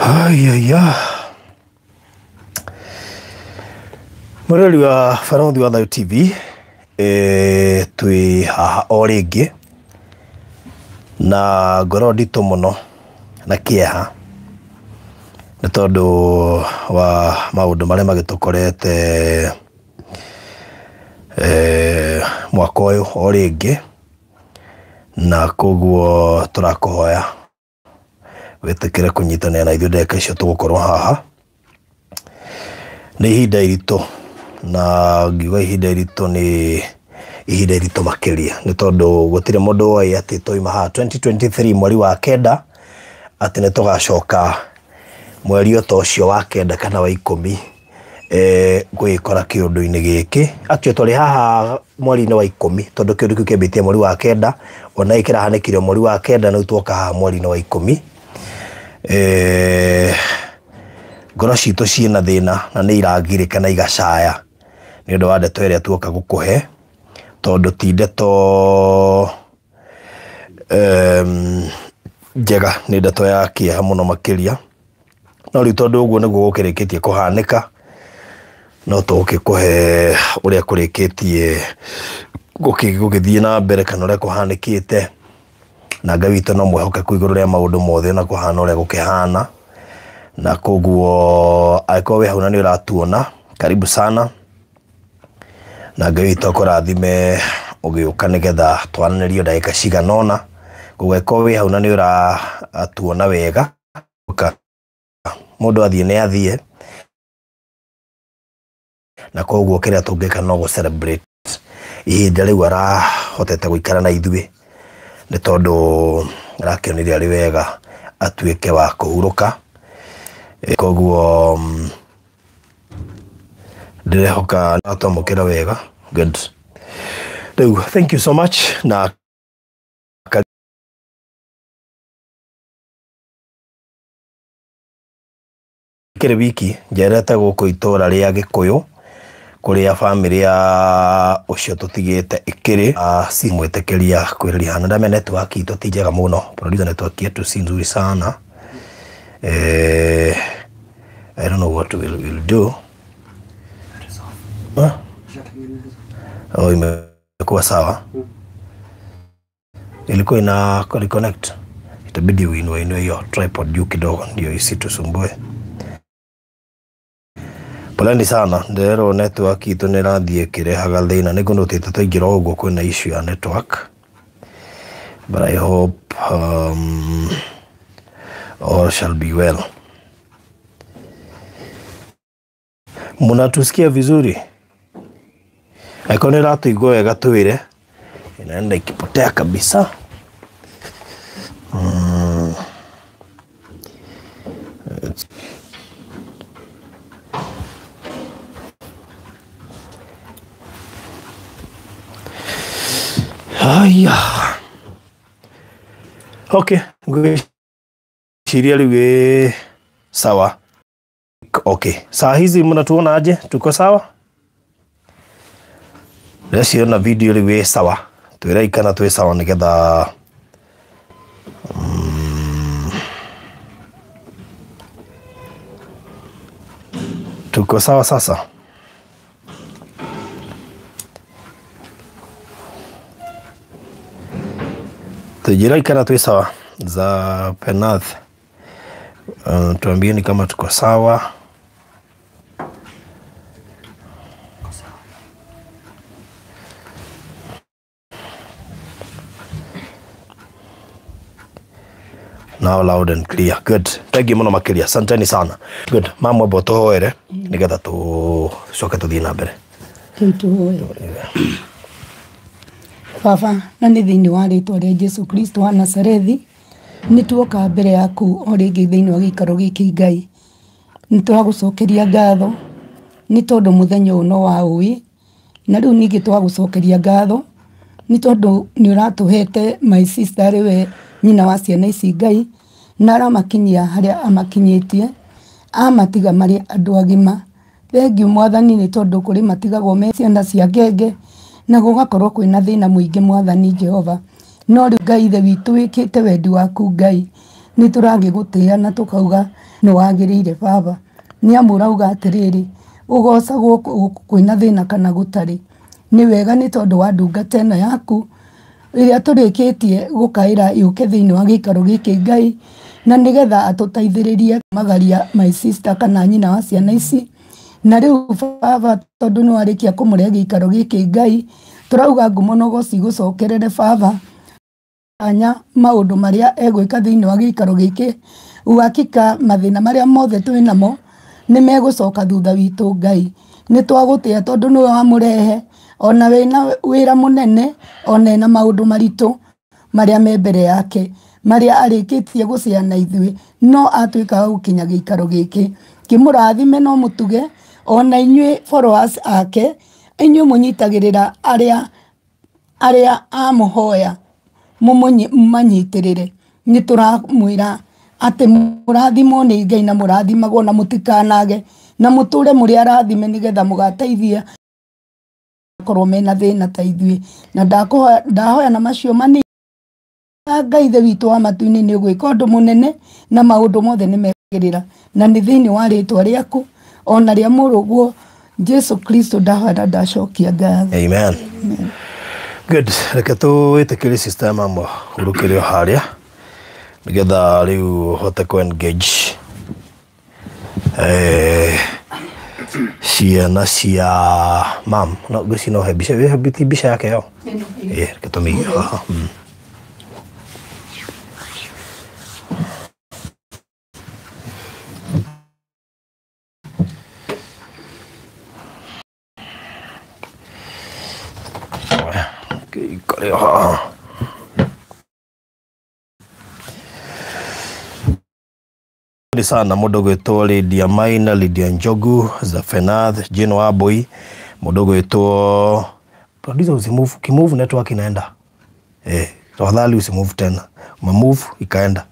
Ayaya. Mũrori wa Barothi wa Thayu TV, twĩ haha o rĩngĩ na ngoro nditũ mũno na kĩeha nĩ tondũ wa maũndũ marĩa magĩtũkorete mwaka ũyũ o rĩngĩ, na koguo tũrakũhoya wĩtĩkĩre kũnyitanĩra na ithuĩ ndagĩka icio tũgũkorwo haha. Nĩ ihinda iritũ, na ngiuga ihinda iritũ nĩ ihinda iritũ makĩria, nĩ tondũ gũtirĩ mũndũ woĩ atĩ twauma haha 2023 mweri wa kenda atĩ nĩ tũgacoka mweri o ta ũcio wa kenda kana wa ikũmi gwĩkora kĩũndũ-inĩ gĩkĩ. Actually twarĩ haha mweri-inĩ wa ikũmi, tondũ kĩũndũ kĩu kĩambĩtie mweri wa kenda, ona gĩkĩ kĩrahanĩkire mweri wa kenda, na rĩu twoka haha mweri-inĩ wa ikũmi. Ngoro citũ ciĩna thĩna na nĩ iragirĩka na igacaya nĩ ũndũ wa ndeto ĩrĩa tuoka gũkũhe, tondũ ti ndeto njega, nĩ ndeto ya kĩeha mũno makĩria. No rĩu tondũ ũguo nĩguo gũkĩrĩkĩtie kũhanĩka, no tũgũkĩkũhe ũrĩa kũrĩkĩtie gũgĩthiĩ na mbere kana ũrĩa kũhanĩkĩte, na Ngai witũ no mwĩhokeku igũrũ rĩa maũndũ mothe ona kũhana ũrĩa gũkĩhana. Na koguo angĩkorwo wĩ hau na nĩ ũratuona, karibu sana, na Ngai witũ akũrathime ũgĩũka nĩgetha twaranĩrie ndagĩka cigana ũna. Koguo angĩkorwo wĩ hau na nĩ ũratuona wega, ũka. Mũndũ athiĩ nĩ athiĩ, na koguo kĩrĩa tũngĩka no gũ celebrate ihinda rĩu arahotete gũikara na ithuĩ, nĩ tondũ arakĩonire arĩ wega atuĩke wa kũhurũka. Koguo ndĩrehoka twamũkĩra wega. Good. Rĩu thank you so much, na kĩrĩ wiki njerete gũkũ itũra rĩa Gĩkũyũ kũrĩa bamĩrĩ ya ũcio tũtigĩte ĩkĩrĩ si mwĩtĩkĩria kwĩrĩria hana. Ndamenya network itũ ti njega mũno, producer, network yetu si nzuri sana. I don't know what we will do. Huh? Oh, imekuwa sawa. Ilikuwa ina reconnect. Itabidi uinue inue hiyo tripod juu kidogo ndio isitusumbue. Poleni sana, ndĩrerwo network itũ nĩ ĩrathiĩ ĩkĩrehaga thĩna. Nĩ ngũnũtĩte twaingĩra ũguo kwĩna issue ya network. But I hope all shall be well. Mnatusikia vizuri? Angĩkorwo nĩ ũratũigua wega twĩre. Inaenda ikipotea kabisa. Haya. Okay, ngwĩciria rĩu ĩ sawa. Okay, saa hizi mnatuona aje? Tuko sawa? Ndĩreciria na video rĩu ĩ sawa. Twĩrei kana twĩ sawa nĩgetha tuko sawa sasa. Tujirei kana twĩ sawa za Penath. Tuambieni kama tuko sawa. Now loud and clear. Good. Thank you mũno makĩria. Asanteni sana. Good. Mama amba tũhoere nĩgetha tũcoke tũthiĩ na mbere. Rĩu tũhoe. Baba, na nĩ thĩinĩ wa rĩtwa rĩa Jesu Kristo wa Nazarethi, nĩ tuoka mbere yaku o rĩngĩ thĩinĩ wa gĩikaro gĩkĩ Ngai. Nĩ tũragũcokeria ngatho nĩ tondũ mũthenya ũyũ no wa ũĩ, na rĩu ningĩ twagũcokeria ngatho nĩ tondũ nĩ ũratũhete my sister arĩ we nyina wa ciana ici Ngai, na aramakinyia harĩa amakinyĩtie, amatiga marĩ andũ agima. Thengiũ Mwathani nĩ tondũ kũrĩ matigagwo me ciana cia ngenge, na gũgakorwo kwĩna thĩna mũingĩ Mwathani Jehova. No rĩu Ngai Ithe witũ wĩkĩte wendi waku Ngai, Nĩ tũragĩgũtĩĩa na tũkauga nĩ wagĩrĩire baba. Nĩ amu ũrauga atĩrĩrĩ, ũgocagwo kwĩna thĩna kana gũtarĩ. Nĩ wega nĩ tondũ wa ndungata ĩno yaku ĩrĩa tũrĩkĩtie gũkaĩra yũke thĩinĩ wa gĩikaro gĩkĩ Ngai, na nĩgetha atũteithĩrĩrie magaria my sister kana nyina wa ciana ici. Na rĩu baba tondũ nĩ warĩkia kũmũrehe gĩikaro gĩkĩ Ngai, tũrauga ngumo na ũgoci igũcokerere baba. Anya maũndũ marĩa egwĩka thĩinĩ wa gĩikaro gĩkĩ, uhakika mathĩna marĩa mothe twĩ namo nĩ megũcoka thutha witũ Ngai. Nĩ twagũtĩĩa tondũ nĩwe wamũrehe, ona wĩna wĩra mũnene, ona ena maũndũ maritũ marĩa me mbere yake, marĩa arĩkĩtie gũciana ithuĩ, no atuĩka wa gũkinya gĩikaro gĩkĩ. Kĩmũrathime no mũtuge, ona inyuĩ followers ake, inyuĩ mũnyitagĩrĩra arĩa amũhoya mũmanyitĩrĩre. Nĩ tũramwĩra atĩ mũrathimwo nĩ Ngai na mũrathimagwo na mũtikanage na mũtũre mũrĩ arathime nĩgetha mũgateithia korwo mena thĩna ta ithuĩ. Na ndahoya na macio manini Ngai ithe witũ wa matu-inĩ nĩ ũgwĩka ũndũ mũnene na maũndũ mothe nĩ mekagĩrĩra, na nĩ thĩinĩ wa rĩtwa rĩaku ona rĩa mũrũguo Jesu Kristo ndahoya na ndacokia ngatho. Amen. Good. Reke tũĩtĩkĩrie sister mama hurũkĩre o harĩa nĩgetha rĩu ũhote kũ engage ciana cia mam. No ngwĩciria no he mbica, ti mbica yake yo. Reke tũmĩige haha. Ikare haha. Sana mũndũ gwĩtwo Lydia Maina, Lydia Njogu, Zafenath, Jane Wambui, mũndũ gwĩtwo producer usimove, ukimove network inaenda. Tafadhali usimove tena. Umemove ikaenda.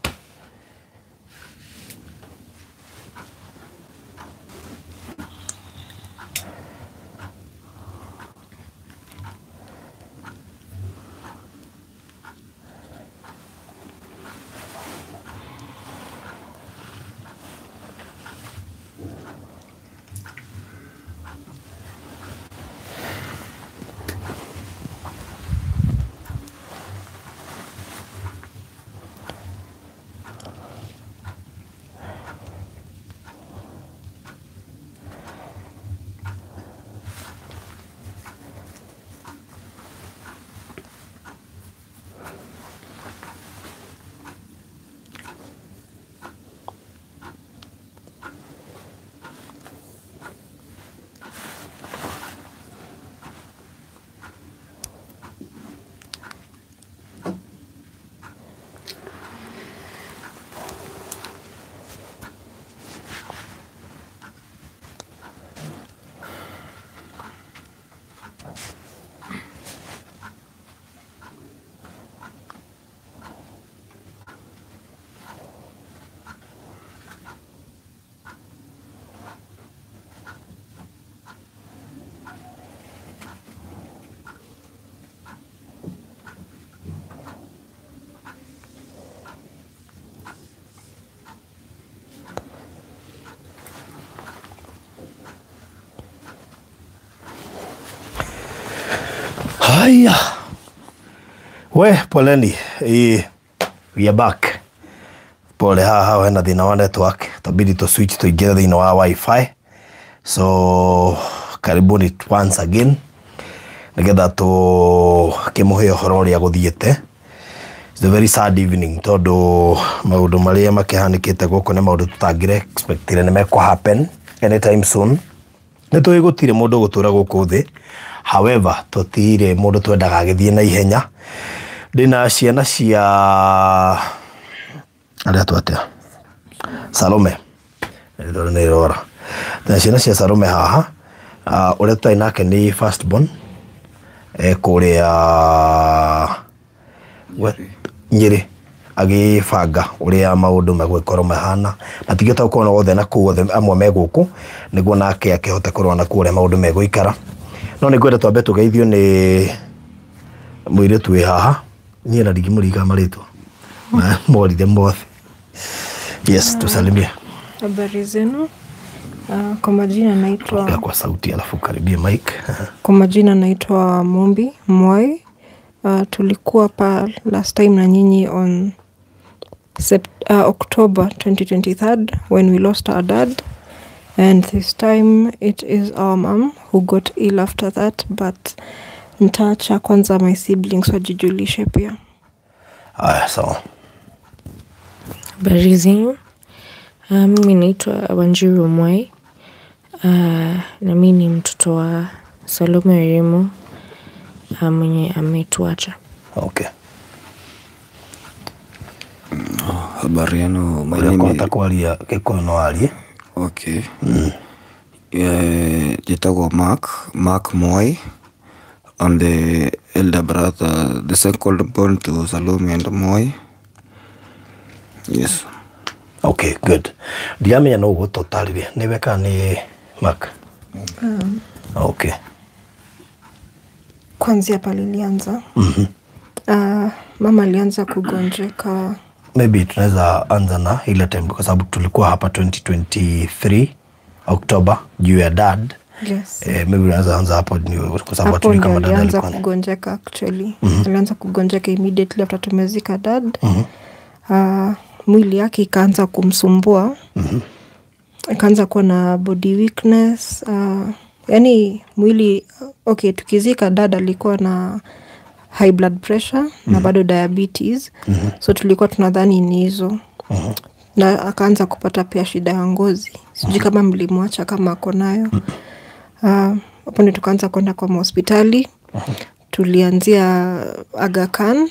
Haya. We, poleni. We are back. Pole haha hena thĩna wa network. Tabidi to switch tuingĩre thĩinĩ wa wifi. So karibuni once again. Nĩgetha tũkĩmũhe ũhoro ũrĩa gũthiĩte. It's a very sad evening tondũ maũndũ marĩa makĩhanĩkĩte gũkũ nĩ maũndũ tũtangĩre expectire nĩ mekũ happen anytime soon. Nĩ tũĩ gũtirĩ mũndũ gũtũra gũkũ thĩ. However, tũtirĩ mũndũ twendaga agĩthiĩ na ihenya. Ndĩna ciana cia arĩa twatea Salome. Nĩ rora. Ndĩna ciana cia Salome haha. Ũrĩa tũtarĩ nake nĩ first born. Kũrĩa Nyĩrĩ agĩbanga ũrĩa maũndũ megũgĩkorwo mahana na tingĩhota gũkorwo othe na kũu othe amwe me gũkũ nĩguo nake akĩhote kũrora na kũu ũrĩa maũndũ megũikara. No nĩ ngwenda twambe tũgeithio nĩ mũirĩtu wĩ haha. Niĩ na ndingĩmũririkana marĩtwa. Morire mothe. Yes, tusalimie. Habari zenu. Kwa majina naitwa kwa sauti alafu karibia mic. Kwa majina naitwa Mumbi Mwai. Tulikuwa pa last time na nyinyi on October 2023 when we lost our dad, and this time it is our mom who got ill after that, but nitaacha kwanza my siblings wajijulishe pia. Aya, sawa. Habari zenu. Mimi naitwa Wanjiru Mwai. Na mimi ni mtoto wa Salome Wairimu mwenye ametuacha. Okay. Habari yenu. My name is Kwaria Gikuyu no arie. Okay. Njĩtagwo Mark Mwai. I'm the elder brother, the second born to Salome and Moi. Yes. Okay, good. Ndiramenya no ũgũtũtarĩria nĩwe kana nĩ Mark? Okay. Kwanzia pale ilianza. Mama alianza kugonjeka. Maybe tunaweza anza na ile time kwa sababu tulikuwa hapa 2023 October juu ya dad. Yes. Maybe unaweza anza hapo kwa sababu hatujui kama dad alianza alikuwa kugonjeka actually. Alianza kugonjeka immediately after tumezika dad. Mwili yake ikaanza kumsumbua. Ikaanza kuwa na body weakness. Yani mwili, okay, tukizika dad alikuwa na high blood pressure na bado diabetes. So tulikuwa tunadhani ni hizo. Na akaanza kupata pia shida ya ngozi. Sijui kama mlimwacha kama ako nayo. Hapo ndio tukaanza kwenda kwa hospitali. Tulianzia Aga Khan.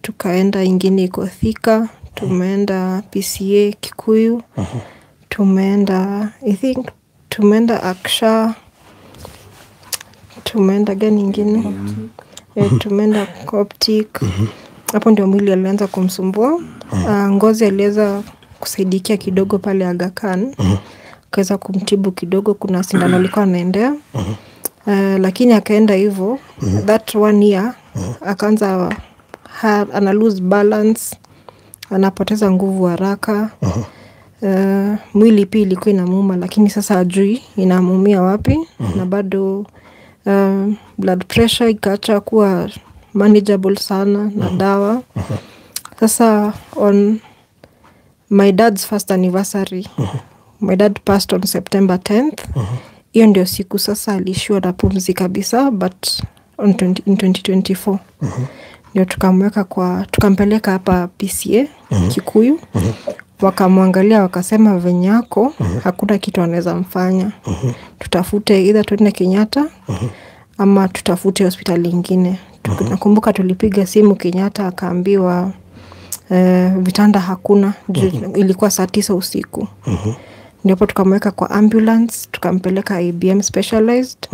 Tukaenda ingine iko Thika, tumeenda PCA Kikuyu. Tumeenda, I think tumeenda Aksha. Tumeenda gani ingine? Tumeenda Coptic. Hapo ndio mwili alianza kumsumbua. Ngozi aliweza kusaidikia kidogo pale Aga Khan. Akaweza kumtibu kidogo, kuna sindano alikuwa anaendea. Lakini akaenda hivyo that one year akaanza ana lose balance, anapoteza nguvu haraka. Mwili pia ilikuwa inamuuma, lakini sasa ajui inamuumia wapi. Na bado blood pressure ikaacha kuwa manageable sana na dawa. Sasa on my dad's first anniversary, my dad passed on September 10th. Hiyo ndio siku sasa alishiwa na pumzi kabisa, but on in 2024 ndio tukamweka kwa, tukampeleka hapa PCA Kikuyu. Wakamwangalia wakasema venye yako hakuna kitu anaweza mfanya. Tutafute either tuende Kenyatta ama tutafute hospitali nyingine. Nakumbuka tulipiga simu Kenyatta, akaambiwa vitanda hakuna. Ilikuwa saa 9 usiku. Ndipo tukamweka kwa ambulance, tukampeleka IBM Specialized.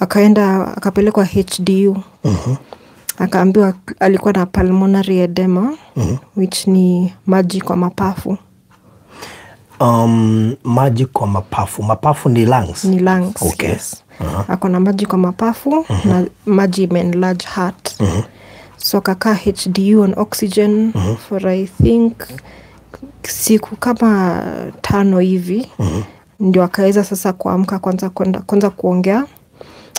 Akaenda akapelekwa HDU. Akaambiwa alikuwa na pulmonary edema, which ni maji kwa mapafu. Maji kwa mapafu. Mapafu ni lungs? Ni lungs, okay. Yes. Ako na maji kwa mapafu na maji ime-enlarge heart. So akakaa HDU on oxygen for I think siku kama 5 hivi. Ndio akaweza sasa kuamka kwanza kuongea.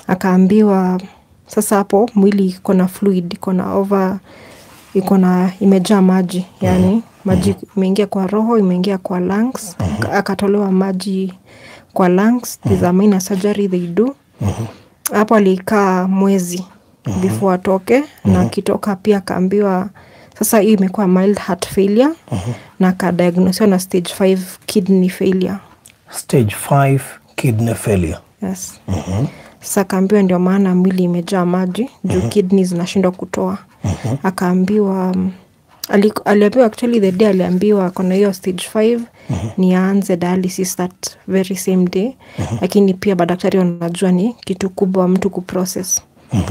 Akaambiwa sasa hapo mwili iko na fluid, iko na over, iko na imejaa maji, yani maji imeingia kwa roho, imeingia kwa lungs. Akatolewa maji kwa lungs. This a minor surgery they do. Hapo alikaa mwezi before atoke, na akitoka pia akaambiwa sasa hii imekuwa mild heart failure, na akadiagnosiwa na stage 5 kidney failure. Stage 5 kidney failure. Yes. Sasa akaambiwa ndio maana mwili imejaa maji juu kidneys zinashindwa kutoa. Akaambiwa aliambiwa actually the day aliambiwa kuna hiyo stage 5 ni aanze dialysis that very same day. Lakini pia madaktari wanajua ni kitu kubwa mtu kuprocess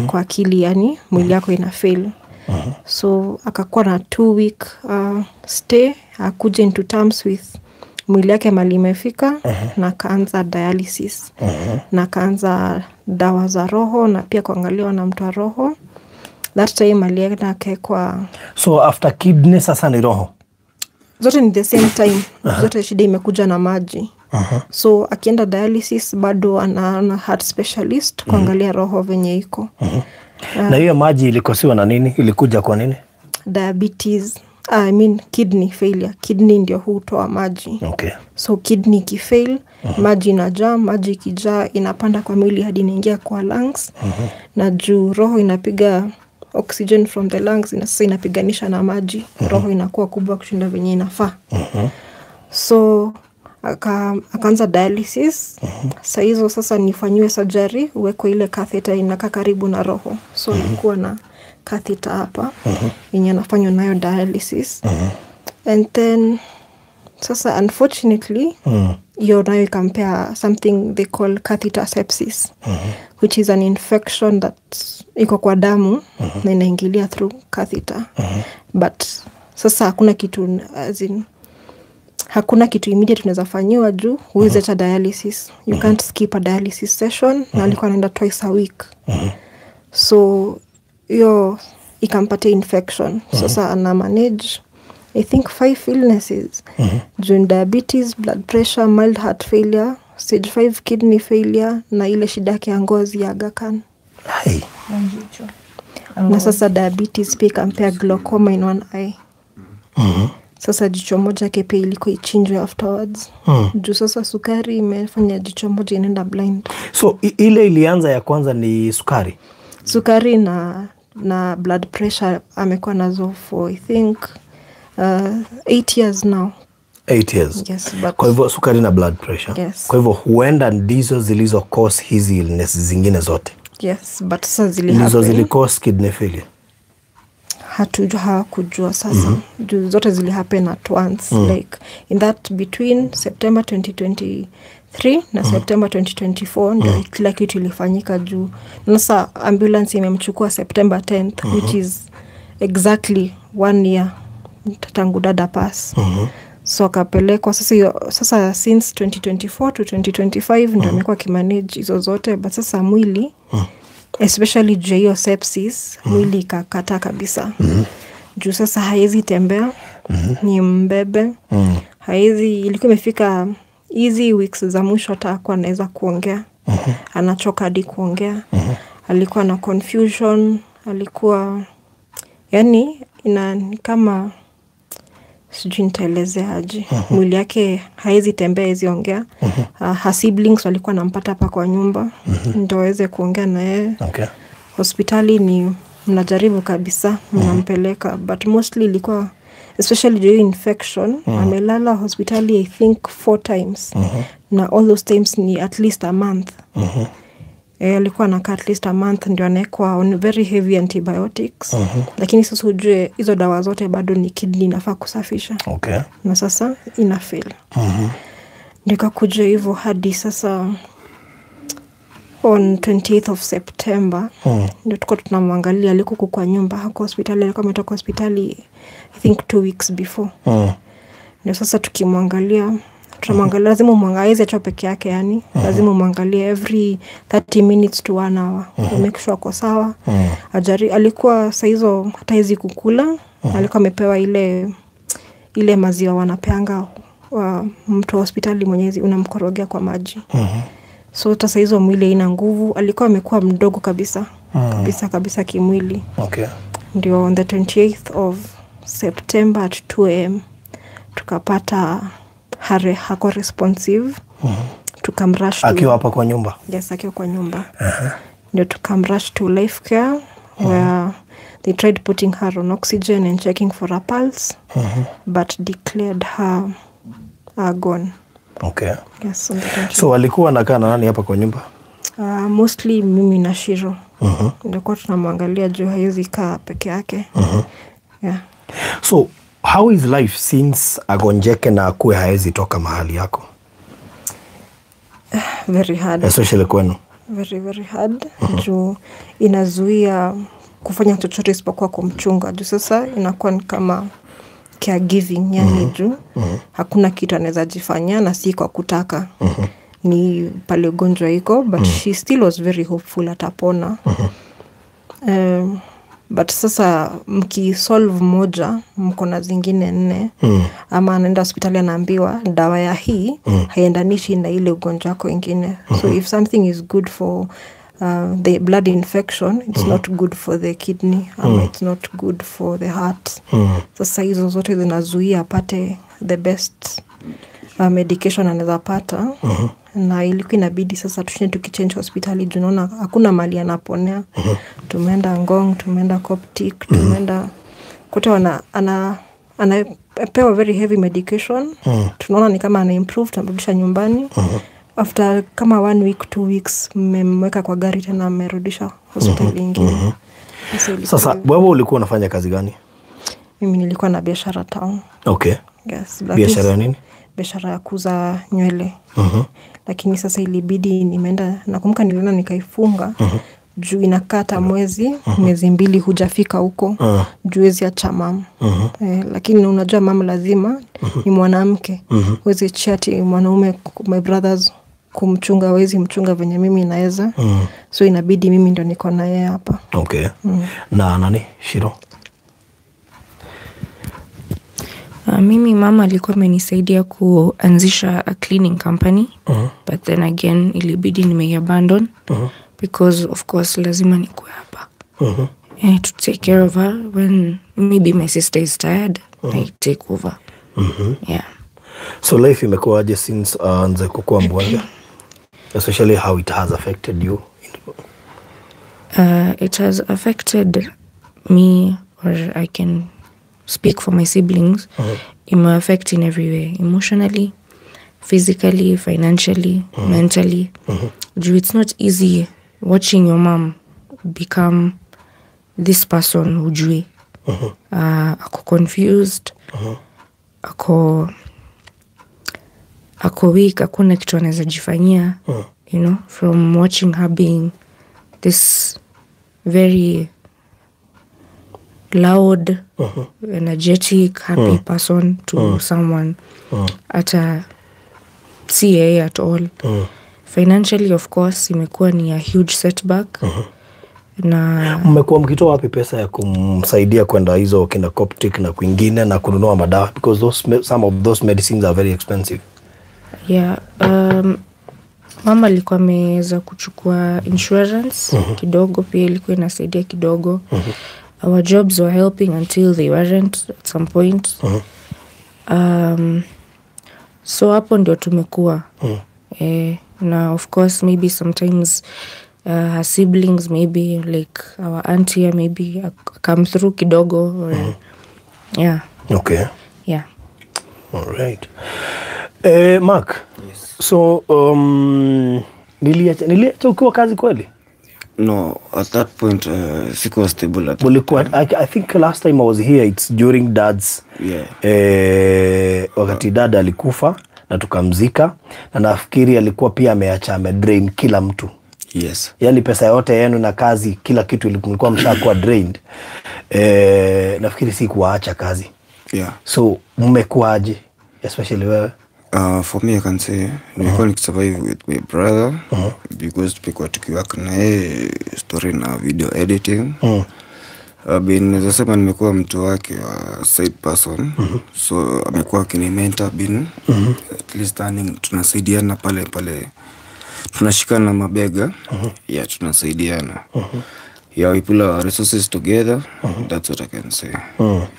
kwa akili, yani mwili yako ina fail. So akakuwa na 2 week stay, akuja into terms with mwili yake mali imefika, na akaanza dialysis. Na akaanza dawa za roho na pia kuangaliwa na mtu wa roho. That time alienda akaekwa. So after kidney sasa ni roho? Zote ni the same time. Zote shida imekuja na maji. So akienda dialysis bado ana heart specialist kuangalia roho venye iko. Na hiyo maji ilikosiwa na nini? Ilikuja kwa nini? Diabetes, I mean kidney failure. Kidney ndio hutoa maji. Okay. So kidney ikifail, maji inajaa, maji ikijaa inapanda kwa mwili hadi inaingia kwa lungs. Na juu roho inapiga oxygen from the lungs, sasa inapiganisha na maji. Roho inakuwa kubwa kushinda venye inafaa. So akaanza dialysis. Saa hizo sasa nifanyiwe surgery, uwekwe ile catheter inakaa karibu na roho. So nilikuwa na catheter hapa yenye anafanywa nayo dialysis. And then sasa unfortunately hiyo nayo ikampea something they call catheter sepsis, which is an infection that iko kwa damu na inaingilia through catheter. But sasa hakuna kitu, as in, hakuna kitu immediate unaweza fanyiwa juu huwezi acha dialysis. You can't skip a dialysis session. Na alikuwa anaenda twice a week. So hiyo ikampatia infection. Sasa ana manage I think 5 illnesses. Juu diabetes, blood pressure, mild heart failure, stage 5 kidney failure na ile shida yake ya ngozi ya Aga Khan. Hey. Na sasa diabetes pia ikampea glaucoma in one eye. Sasa jicho moja yake pia ilikuwa ichinjwe afterwards. Juu sasa sukari imefanya jicho moja inaenda blind. So ile ilianza ya kwanza ni sukari? Sukari na blood pressure amekuwa nazo for I think 8 years now. 8 years. Yes, but kwa hivyo sukari na blood pressure. Yes. Kwa hivyo huenda ndizo zilizo cause hizi illness zingine zote. Yes, but sasa zili ndizo happen. Zili cause kidney failure. Hawakujua sasa. Juu zote zili happen at once. Like in that between September 2023 na September 2024 ndio kila kitu ilifanyika juu. Na sasa ambulance imemchukua September 10th, which is exactly 1 year tangu dada pass. So akapelekwa sasa, sasa since 2024 to 2025 ndio amekuwa akimanage hizo zote, but sasa mwili especially juu hiyo sepsis mwili ikakata kabisa. Juu sasa haezi tembea, ni mbebe. Haezi, ilikuwa imefika hizi weeks za mwisho hata hakuwa anaweza kuongea. Anachoka hadi kuongea. Alikuwa na confusion, alikuwa yani ina kama sijui nitaelezea aje. Mwili yake haezi tembea, haezi ongea. Her siblings walikuwa wanampata hapa kwa nyumba ndio waweze kuongea na yeye. Okay. Hospitali ni mnajaribu kabisa, mnampeleka, but mostly ilikuwa especially during infection, amelala hospitali I think 4 times. Na all those times ni at least a month. Alikuwa anakaa at least a month ndio anawekwa on very heavy antibiotics. Lakini sasa ujue hizo dawa zote bado ni kidney inafaa kusafisha. Okay. Na sasa ina fail. Nikakuja hivyo hadi sasa on 28th of September. Ndio tuko tunamwangalia, alikuwa kwa nyumba, hako hospitali, alikuwa ametoka hospitali I think 2 weeks before. Ndio sasa tukimwangalia, tunamwangalia, lazima umwangalie acha peke yake yani. Lazima umwangalie every 30 minutes to 1 hour. To make sure ako sawa. Alikuwa saa hizo hata hizi kukula, alikuwa amepewa ile maziwa wanapeanga wa mtu hospitali mwenyezi unamkorogea kwa maji. So hata saa hizo mwili haina nguvu, alikuwa amekuwa mdogo kabisa. Kabisa kabisa kimwili. Okay. Ndio on the 28th of September at 2 am tukapata hako responsive. Tukamrush akiwa hapa kwa nyumba. Yes, akiwa kwa nyumba. Ndio tukamrush to Life Care where they tried putting her on oxygen and checking for a pulse, but declared her gone. Okay. Yes, on the 28th. So walikuwa wanakaa na nani hapa kwa nyumba? Mostly mimi na Shiro. Ndio tunamwangalia juu haiwezi kaa peke yake. Yeah. So how is life since agonjeke na akuwe haezi toka mahali yako? Very hard. Especially kwenu. Very, very hard. Juu inazuia kufanya chochote isipokuwa kumchunga. Juu sasa inakuwa ni kama caregiving, yani juu hakuna kitu anaweza jifanyia na si kwa kutaka. Ni pale ugonjwa iko, but she still was very hopeful atapona. But sasa mkisolve moja mko na zingine nne. Ama anaenda hospitali anaambiwa dawa ya hii haiendanishi na ile ugonjwa wako ingine. So if something is good for the blood infection, it's not good for the kidney, ama it's not good for the heart. Sasa hizo zote zinazuia apate the best medication anaweza pata. Na ilikuwa inabidi sasa tushinde tukichange hospitali juu naona hakuna mali anaponea. Tumeenda Ngong, tumeenda Coptic, tumeenda kote, anapewa very heavy medication. Tunaona ni kama ana improve, tunamrudisha nyumbani. After kama one week, 2 weeks, mmemweka kwa gari tena, mmerudisha hospitali ingine. Sasa ilikuwa Sasa wewe ulikuwa unafanya kazi gani? Mimi nilikuwa na biashara town. Yes, lakini Biashara ya nini? Biashara ya kuuza nywele. Lakini sasa ilibidi nimeenda, nakumbuka nilienda nikaifunga juu inakata mwezi, miezi 2 hujafika huko, juu huwezi acha mama. Eh, lakini unajua mama lazima ni mwanamke, huwezi achia ati mwanaume, my brothers kumchunga, hawezi mchunga venye mimi naweza. So inabidi mimi ndo niko na yeye hapa. Okay. Na nani? Shiro. Mimi mama alikuwa amenisaidia kuanzisha a cleaning company, but then again ilibidi nimeiabandon because of course lazima nikuwe hapa to take care of her. When maybe my sister is tired, I take over. Yeah. So life imekuwaje since aanze kukuwa mgonjwa? Especially how it has affected you. It has affected me, or I can speak for my siblings. Ime affect in every way: emotionally, physically, financially, mentally. Juu it's not easy watching your mom become this person hujui. Ako confused, ako weak, hakuna kitu anaweza jifanyia, from watching her being this very loud, energetic, happy person to someone hata si yeye at all. Financially, of course, imekuwa ni a huge setback na Mmekuwa mkitoa wapi pesa ya kumsaidia kwenda hizo kina Coptic na kwingine na kununua madawa, because some of those medicines are very expensive? Yeah, mama alikuwa ameweza kuchukua insurance kidogo, pia ilikuwa inasaidia kidogo. Our jobs were helping until they weren't at some point. So hapo ndio tumekuwa. Na of course maybe sometimes her siblings, maybe like our auntie here, maybe come through kidogo or yeah. Yeah. All right. Mark. Yes. So niliacha ukiwa kazi kweli? No, at that point sikuwa stable at Mulikuwa, I think last time I was here, it's during dad's wakati dad alikufa na tukamzika, na nafikiri alikuwa pia ameacha amedrain kila mtu. Yaani pesa yote yenu na kazi, kila kitu mlikuwa mshakuwa drained. Nafikiri si kuwaacha kazi. So mmekuwaje, especially wewe? For me, I can say nilikuwa nikisurvive with my brother because tulikuwa tukiwork na yeye story na video editing. Bin naweza sema nimekuwa mtu wake wa side person, so amekuwa akinimentor bin at least earning, tunasaidiana pale pale, tunashikana mabega, yeah, tunasaidiana. Yeah, we pull our resources together. That's what I can say,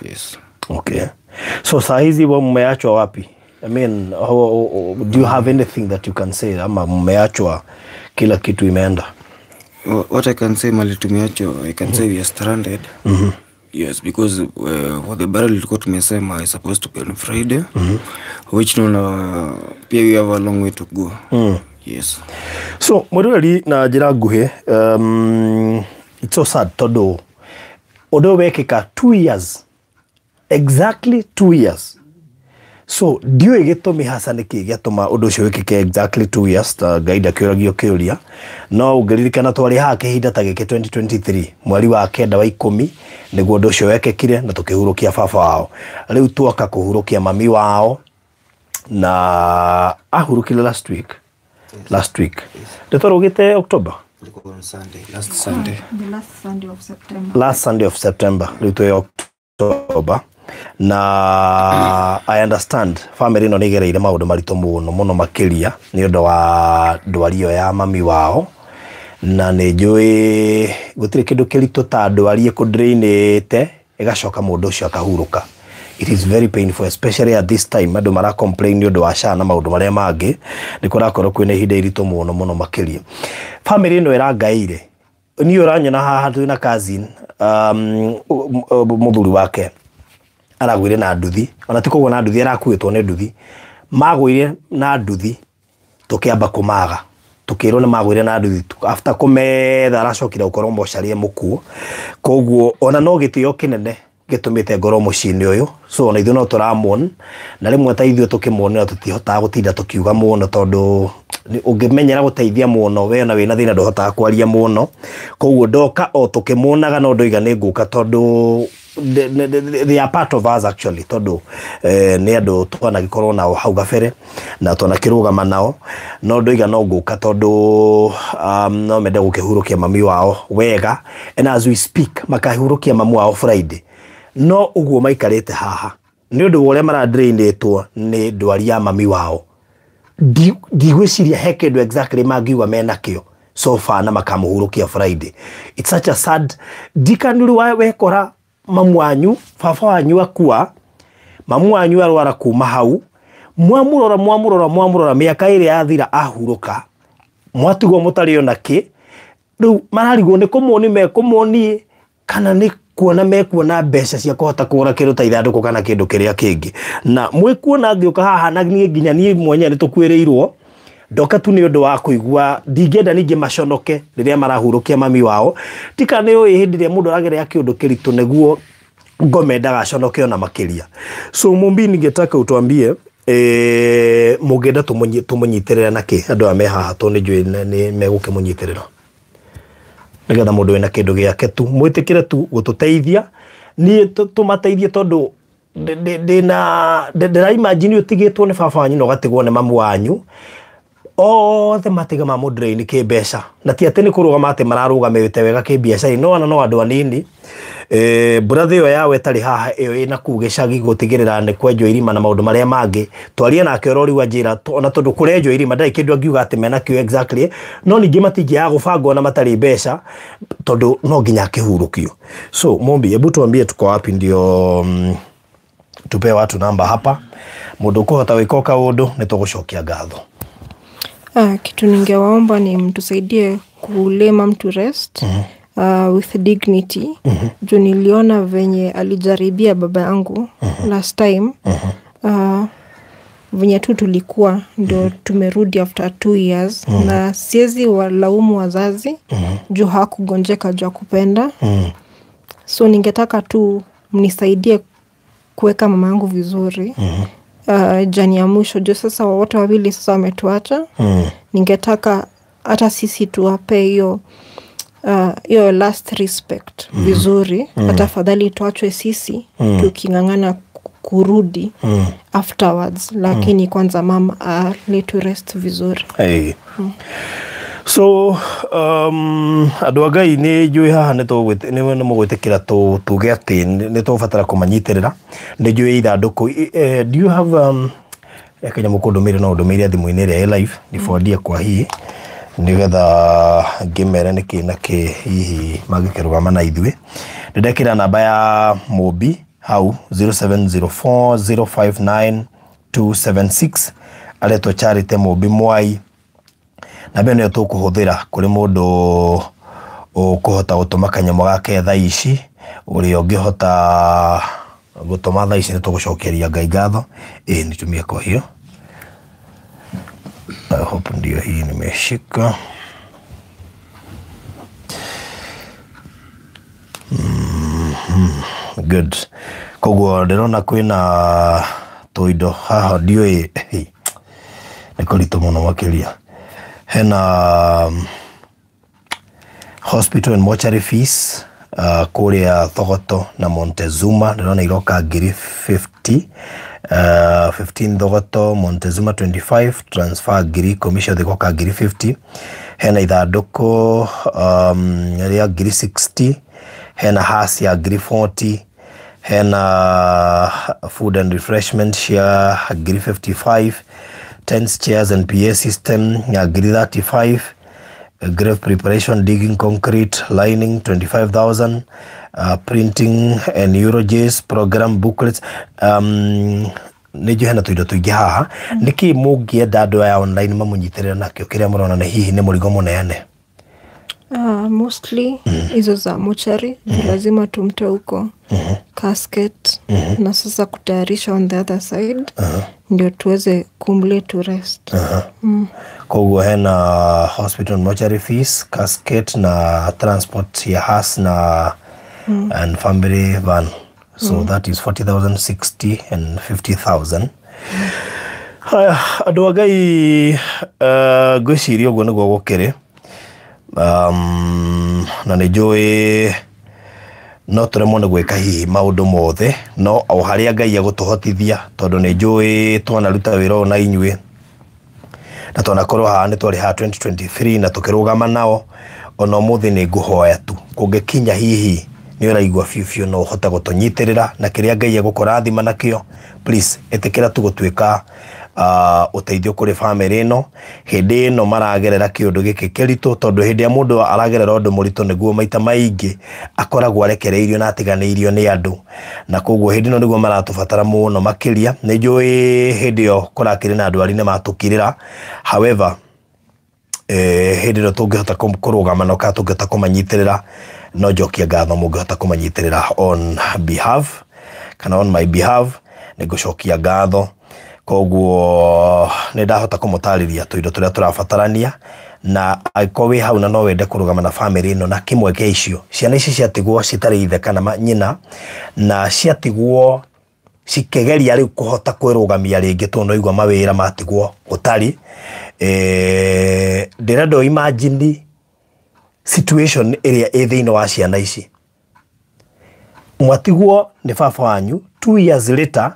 yes. Okay. So saa hizi wa mmeachwa wapi? I mean, do you have anything that you can say, ama mmeachwa kila kitu imeenda? What I can say, mali tumeachwa, I can say we are stranded. Yes, because for the burial ilikuwa tumesema is supposed to be on Friday, which naona pia we have a long way to go. Yes. So mwiroreri, na njĩra nguhĩ, it's so sad tondũ ũndũ ũyũ wekĩka 2 years, exactly 2 years. So ndiũĩ gĩtũmi hasa nĩkĩ gĩatũma ũndũ ũcio wĩkĩke exactly 2 years, ta Ngai ndakĩũragio kĩũria. No ũngĩririkana twarĩ haha kĩhinda ta gĩkĩ 2023, mweri wa kenda wa 10, nĩguo ũndũ ũcio wekĩkire na tũkĩhurũkia baba wao. Rĩu tuoka kũhurũkia mami wao, na ahurũkire last week. Last week nĩ twarũgĩte October. Ilikuwa on Sunday, last Sunday. The last Sunday of September. Last Sunday of September, rĩu twĩ October. Na I understand family ĩno nĩ ĩgereire maũndũ maritũ mũno mũno makĩria nĩ ũndũ wa ndwari ĩyo ya mami wao, na nĩ njũĩ gũtirĩ kĩndũ kĩritũ ta ndwari ĩkũdrainĩte ĩgacoka mũndũ ũcio akahurũka. It is very painful, especially at this time andũ mara complain nĩ ũndũ wa SHA na maũndũ marĩa mangĩ, nĩ kũrakorwo kwĩna ihinda iritũ mũno mũno makĩria. Family ĩno ĩrangaĩire niĩ, ũranyona haha twĩna cousin, mũthuri wake aragũire na nduthi, ona ti kũgũa na nduthi, arakuĩtwo nĩ nduthi, magũire na nduthi, tũkĩamba kũmaga, tukĩrwo nĩ magũire na nduthi. After kũmetha aracokire gũkorwo mocarĩ mũkuo. Koguo ona no gĩtĩo kĩnene gĩtũmĩte ngorwo mũciĩ-inĩ ũyũ, so ona ithuĩ no tũramon na rĩmwe ta ithuĩ tũkĩmuonera tũtihotaga gũtinda tũkiuga mũno, tondũ ũngĩmenyera gũteithia mũno we ona wĩna thĩna ndũhotaga kwaria mũno. Koguo ndoka o tũkĩmuonaga, no ndoiga nĩ ngũka tondũ they are part of us actually, tondũ nĩ andũ twanagĩkorwo nao hau gabere na twanakĩrũgama nao, no ndoiga no ngũka tondũ no mende gũkĩhurũkia mami wao wega. And as we speak makahurũkia mamu wao Friday, no ũguo maikarĩte haha nĩ ũndũ wa ũrĩa maradrainĩtwo nĩ ndwari ya mami wao, ndigwĩciria he kĩndũ exactly mangiuga menakĩo so far na makamũhurũkia Friday. It's such a sad ndikanuru wekora mamu wanyu, baba wanyu akua, mamu wanyu arwara, kuma hau mwamurora mwamurora mwamurora, mĩaka ĩrĩa yathira ahurũka, mwatigwo mũtarĩ ona kĩ. Rĩu mararigwo nĩ kũmoni mekũmonie kana nĩ kuona mekuona mbeca cia kũhota kũgũra kĩndũ ta ithandũkũ kana kĩndũ kĩrĩa kĩngĩ. Na mwĩkuona ngĩũka haha na niĩ nginya niĩ mwenyewe nĩ tũkuĩrĩirwo, ndoka tu nĩ ũndũ wa kũigua ndingĩenda ningĩ maconoke rĩrĩa marahurũkia mami wao. Tika nĩ ũĩ hĩndĩ ĩrĩa mũndũ aragerera kĩũndũ kĩritũ nĩguo ngome ndagaconoke ona makĩria. So Mumbi, ningetaka utuambie mũngĩenda tũmũnyitĩrĩre na kĩ, andũ aya me haha, tondũ nĩ njũĩ nĩ megũkĩmũnyitĩrĩra, nĩgetha mũndũ wĩna kĩndũ gĩake tu mwĩtĩkĩre tu gũtũteithia, niĩ tũmateithie, tondũ ndĩna ndĩra imagine ũtigĩtwo nĩ baba wanyu na ũgatigwo nĩ mamu wanyu, othe matiga ma mũdrain kĩmbeca, na ti atĩ nĩ kũrũgama atĩ mararũgamĩte wega kĩmbiacara, no ona no andũ anini. Mburathi ĩyo yawe ĩtarĩ haha, ĩyo ĩna kũu gĩcagi gũtigĩrĩra nĩ kwenjwo irima na maũndũ marĩa mangĩ, twarie nake oro rĩu anjĩra ona tondũ kũrenjwo irima ndarĩ kĩndũ angiuga atĩ mena kĩo exactly, no ningĩ matingĩaga gũbangwo ona matarĩ mbeca, tondũ no nginya akĩhurũkio. So Mumbi, hebu tuambie tuko wapi ndio tupe watu namba hapa, mũndũ ũkũhota gwĩka o kaũndũ nĩ tũgũcokia ngatho. Ah, kitu ningewaomba ni mtusaidie kulay mum to rest with dignity, juu niliona venye alijaribia baba yangu last time, venye tu tulikuwa ndio tumerudi after 2 years, na siwezi walaumu wazazi juu hawakugonjeka juu ya kupenda. So ningetaka tu mnisaidie kuweka mama yangu vizuri journey ya mwisho, juu sasa wote wawili sasa wametuacha. Ningetaka hata sisi tuwape hiyo hiyo last respect vizuri, hata afadhali tuachwe sisi tuking'ang'ana kurudi afterwards, lakini kwanza mama lay to rest vizuri. Hey. So andũ a Ngai, nĩ njũĩ haha nĩ nĩ mũgwĩtĩkĩra tuge atĩ nĩ tũgũbatara kũmanyitĩrĩra. Nĩ njũĩ ithandũkũ, do you have kanyamũ kũndũmĩire? No ũndũmĩire thimũ-inĩ ĩrĩa ĩ live niforwardie kwa hii, nĩgetha ngĩmere nĩkĩ na kĩ hihi mangĩkĩrũgama na ithuĩ. Nĩ ndekĩra namba ya Mũmbi hau, 0704 059276, aretwo Charity Mũmbi Mwai. Namba ĩyo nĩyo tũkũhũthĩra kũrĩ mũndũ ũkũhota gũtũma kanyamũ gake thaa ici. Ũrĩa ũngĩhota gũtũma thaa ici nĩ tũgũcokeria Ngai ngatho. Ĩ nitumie kwa hiyo, I hope ndio hii nimeshika. Good. Koguo ndĩrona kwĩna tũindo haha, ndiũĩ nĩ kũritũ mũno makĩria. Hena hospital and mortuary fees. Kũrĩa Thogoto na Montezuma ndĩrona iroka ngiri 50, 15 Thogoto, Montezuma 25, transfer ngiri ikũmi, ciothe igoka ngiri 50. Hena ithandũkũ rĩa ngiri 60, hena hearse ya ngiri 40, hena food and refreshment cia ngiri 55, tents, chairs and PA system ya ngiri 35, grave preparation, digging, concrete lining 25,000, printing and eulogies, program booklets. Nĩ njũĩ hena tũindo tũingĩ haha. Nĩkĩ mũngĩenda andũ aya online mamũnyitĩrĩre nakĩo kĩrĩa mũrona nĩ hihi nĩ mũrigo mũneane? Mostly hizo za mochari lazima tumtoe huko, casket, na sasa kutayarisha on the other side ndio tuweze kumlay to rest. Koguo hena hospital mortuary fees, casket na transport ya hearse na and family van, so that is 40,000, 60 and 50,000. Haya, andũ a Ngai, ngwĩciria ũguo nĩguo gũkĩrĩ, na nĩ njũĩ no tũremwo nĩ gwĩka hihi maũndũ mothe, no o harĩa Ngai egũtũhotithia, tondũ nĩ njũĩ twanaruta wĩra ũyũ na inyuĩ na twanakorwo haha nĩ twarĩ haha 2023 na tũkĩrũgama nao. Ona ũmũthĩ nĩ ngũhoya tu kũngĩkinya hihi nĩ ũraigua biũ biũ no ũhote gũtũnyitĩrĩra na kĩrĩa Ngai egũkũrathima nakĩo, please ĩtĩkĩra tu gũtuĩka ũteithio kũrĩ bamĩrĩ ĩno hĩndĩ ĩno maragerera kĩũndũ gĩkĩ kĩritũ, tondũ hĩndĩ ĩrĩa mũndũ aragerera ũndũ mũritũ nĩguo maita maingĩ akoragwo arekereirio na atiganĩirio nĩ andũ, na koguo hĩndĩ ĩno nĩguo maratũbatara mũno makĩria. Nĩ njũĩ hĩndĩ ĩyo kũrakĩrĩ na ndwari nĩ matũkirĩra, however hĩndĩ ĩno tũngĩhota kũrũgama nao kana tũngĩhota kũmanyitĩrĩra, no njokie ngatho mũngĩhota kũmanyitĩrĩra on behalf kana on my behalf, nĩ ngũcokia ngatho. Koguo nĩ ndahota kũmũtarĩria tũindo tũrĩa tũrabatarania, na angĩkorwo wĩ hau na no wende kũrũgama na bamĩrĩ ĩno na kĩmwe kĩa icio, ciana ici ciatigwo citarĩ ithe kana nyina, na ciatigwo cikĩgeria rĩu kũhota kwĩrũgamia rĩngĩ, tondũ no igua mawĩra matigwo gũtarĩ. Ndĩrenda ũ imagine situation ĩrĩa ĩ thĩinĩ wa ciana ici. Mwatigwo nĩ baba wanyu 2 years later,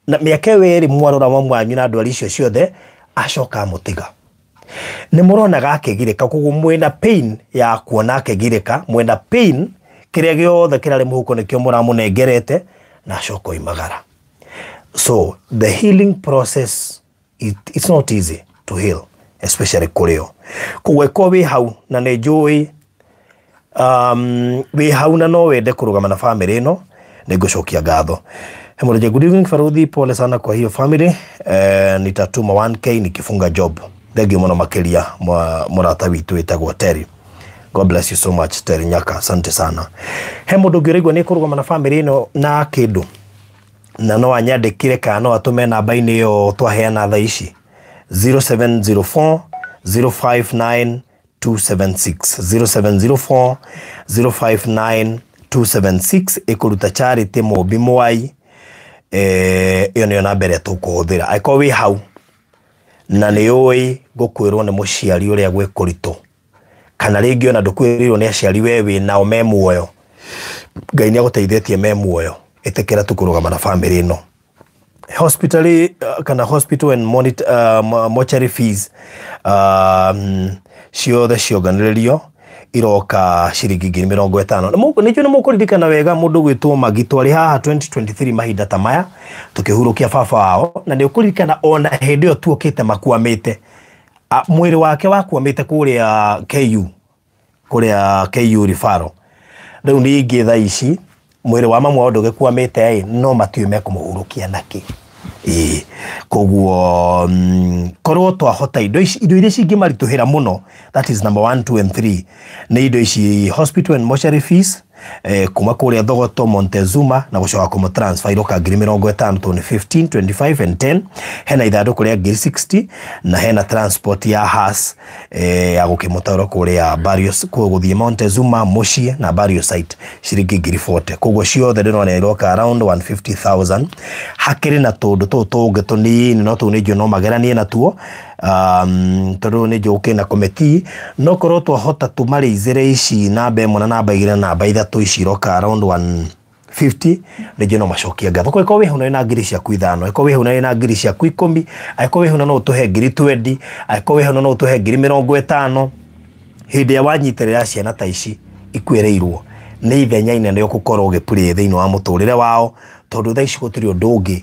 na mĩaka ĩyo ĩrĩ mwarora mamu wanyu na ndwari icio ciothe, acoka amũtiga, nĩ mũronaga akĩgirĩka. Koguo mwĩna pain ya kuona akĩgirĩka, mwĩna pain kĩrĩa gĩothe kĩrarĩ mũhuko nĩkĩo mũramũnengerete na acoka oimagara. So the healing process, it's not easy to heal, especially kũrĩ o. Koguo ĩkorwo wĩ hau na nĩ njũĩ wĩ hau na no wende kũrũgama na bamĩrĩ ĩno, nĩ ngũcokia ngatho. Hemoroje, good evening Faruthi, pole sana kwa hiyo family. Nitatuma 1K nikifunga job. Thank you mũno makĩria mũrata witũ wĩtagwo Terry. God bless you so much, Terry Nyaka, asante sana. He mũndũ ũngĩ ũraigua nĩ kũrũgama na bamĩrĩ ĩno na kĩndũ na no anyandĩkire kana no atũme namba-inĩ ĩyo twaheana thaa ici, 0704 059 276, 0704 059 276, ĩkũruta Charity Mũmbi Mwai. Ĩyo nĩyo namba ĩrĩa tũkũhũthĩra. Angĩkorwo wĩ hau na nĩ ũĩ gũkwĩrwo nĩ mũciari ũrĩa gwĩ kũritũ, kana rĩngĩ ona ndũkwĩrĩirwo nĩ aciari, we wĩ nao me muoyo, Ngai nĩ agũteithĩtie me muoyo, ĩtĩkĩra tu kũrũgama na bamĩrĩ ĩno. Hospital kana hospital and mortuary fees ciothe cionganĩrĩrio iroka ciringi 50,000. Nĩ njũĩ nĩ mũkũririkana wega mũndũ gwĩtwo Magi twarĩ haha 2023 mahinda ta maya tũkĩhurũkia baba wao, na nĩ ũkũririkana ona hĩndĩ ĩyo tuokĩte makwamĩte. Mwĩrĩ wake wakwamĩte kũrĩa KU, kũrĩa KU referral. Rĩu ningĩ thaa ici mwĩrĩ wa mamu wao ndũgĩkwamĩte ĩ, no matiũĩ mekũmũhurũkia nakĩ. Ĩĩ, koguo korwo twahota indo ici, indo iria cingĩmaritũhĩra mũno, that is number 1, 2 and 3, nĩ indo ici, hospital and mortuary fees, kuma kũrĩa Thogoto, Montezuma na gũcoka kũmũ transfer, iroka 50,000 tondũ nĩ 15, 25 and 10. Hena ithandũkũ rĩa ngiri 60 na hena transport ya hearse, ya gũkĩmũtwara kũrĩa burial, gũthiĩ Montezuma mũciĩ na burial site, ciringi ngiri 40. Koguo ciothe ndĩrona iroka around 150,000. Hakĩrĩ na tũndũ tũũ tũngĩ tũnini, no tũu nĩ njũĩ no mageranie natuo, tondũ nĩ njũĩ gũkĩrĩ na committee, no korwo twahota tũmarĩizĩre ici namba ĩmwe na namba igĩrĩ na namba ithatũ. ithatũ ici iroka around 150 rĩngĩ no macokie ngatho. Kwa ĩkorwo wĩ hau na wĩna ngiri ciaku 5, ĩkorwo wĩ hau na wĩna ngiri ciaku 10, angĩkorwo wĩ hau na no ũtũhe ngiri 20, angĩkorwo wĩ hau na no ũtũhe ngiri 50, hĩndĩ ĩrĩa wanyitĩrĩra ciana ta ici ikuĩrĩirwo nĩ ithenya inene ũgũkorwo ũgĩplay thĩinĩ wa mũtũrĩre wao, tondũ thaa ici gũtirĩ ũndũ ũngĩ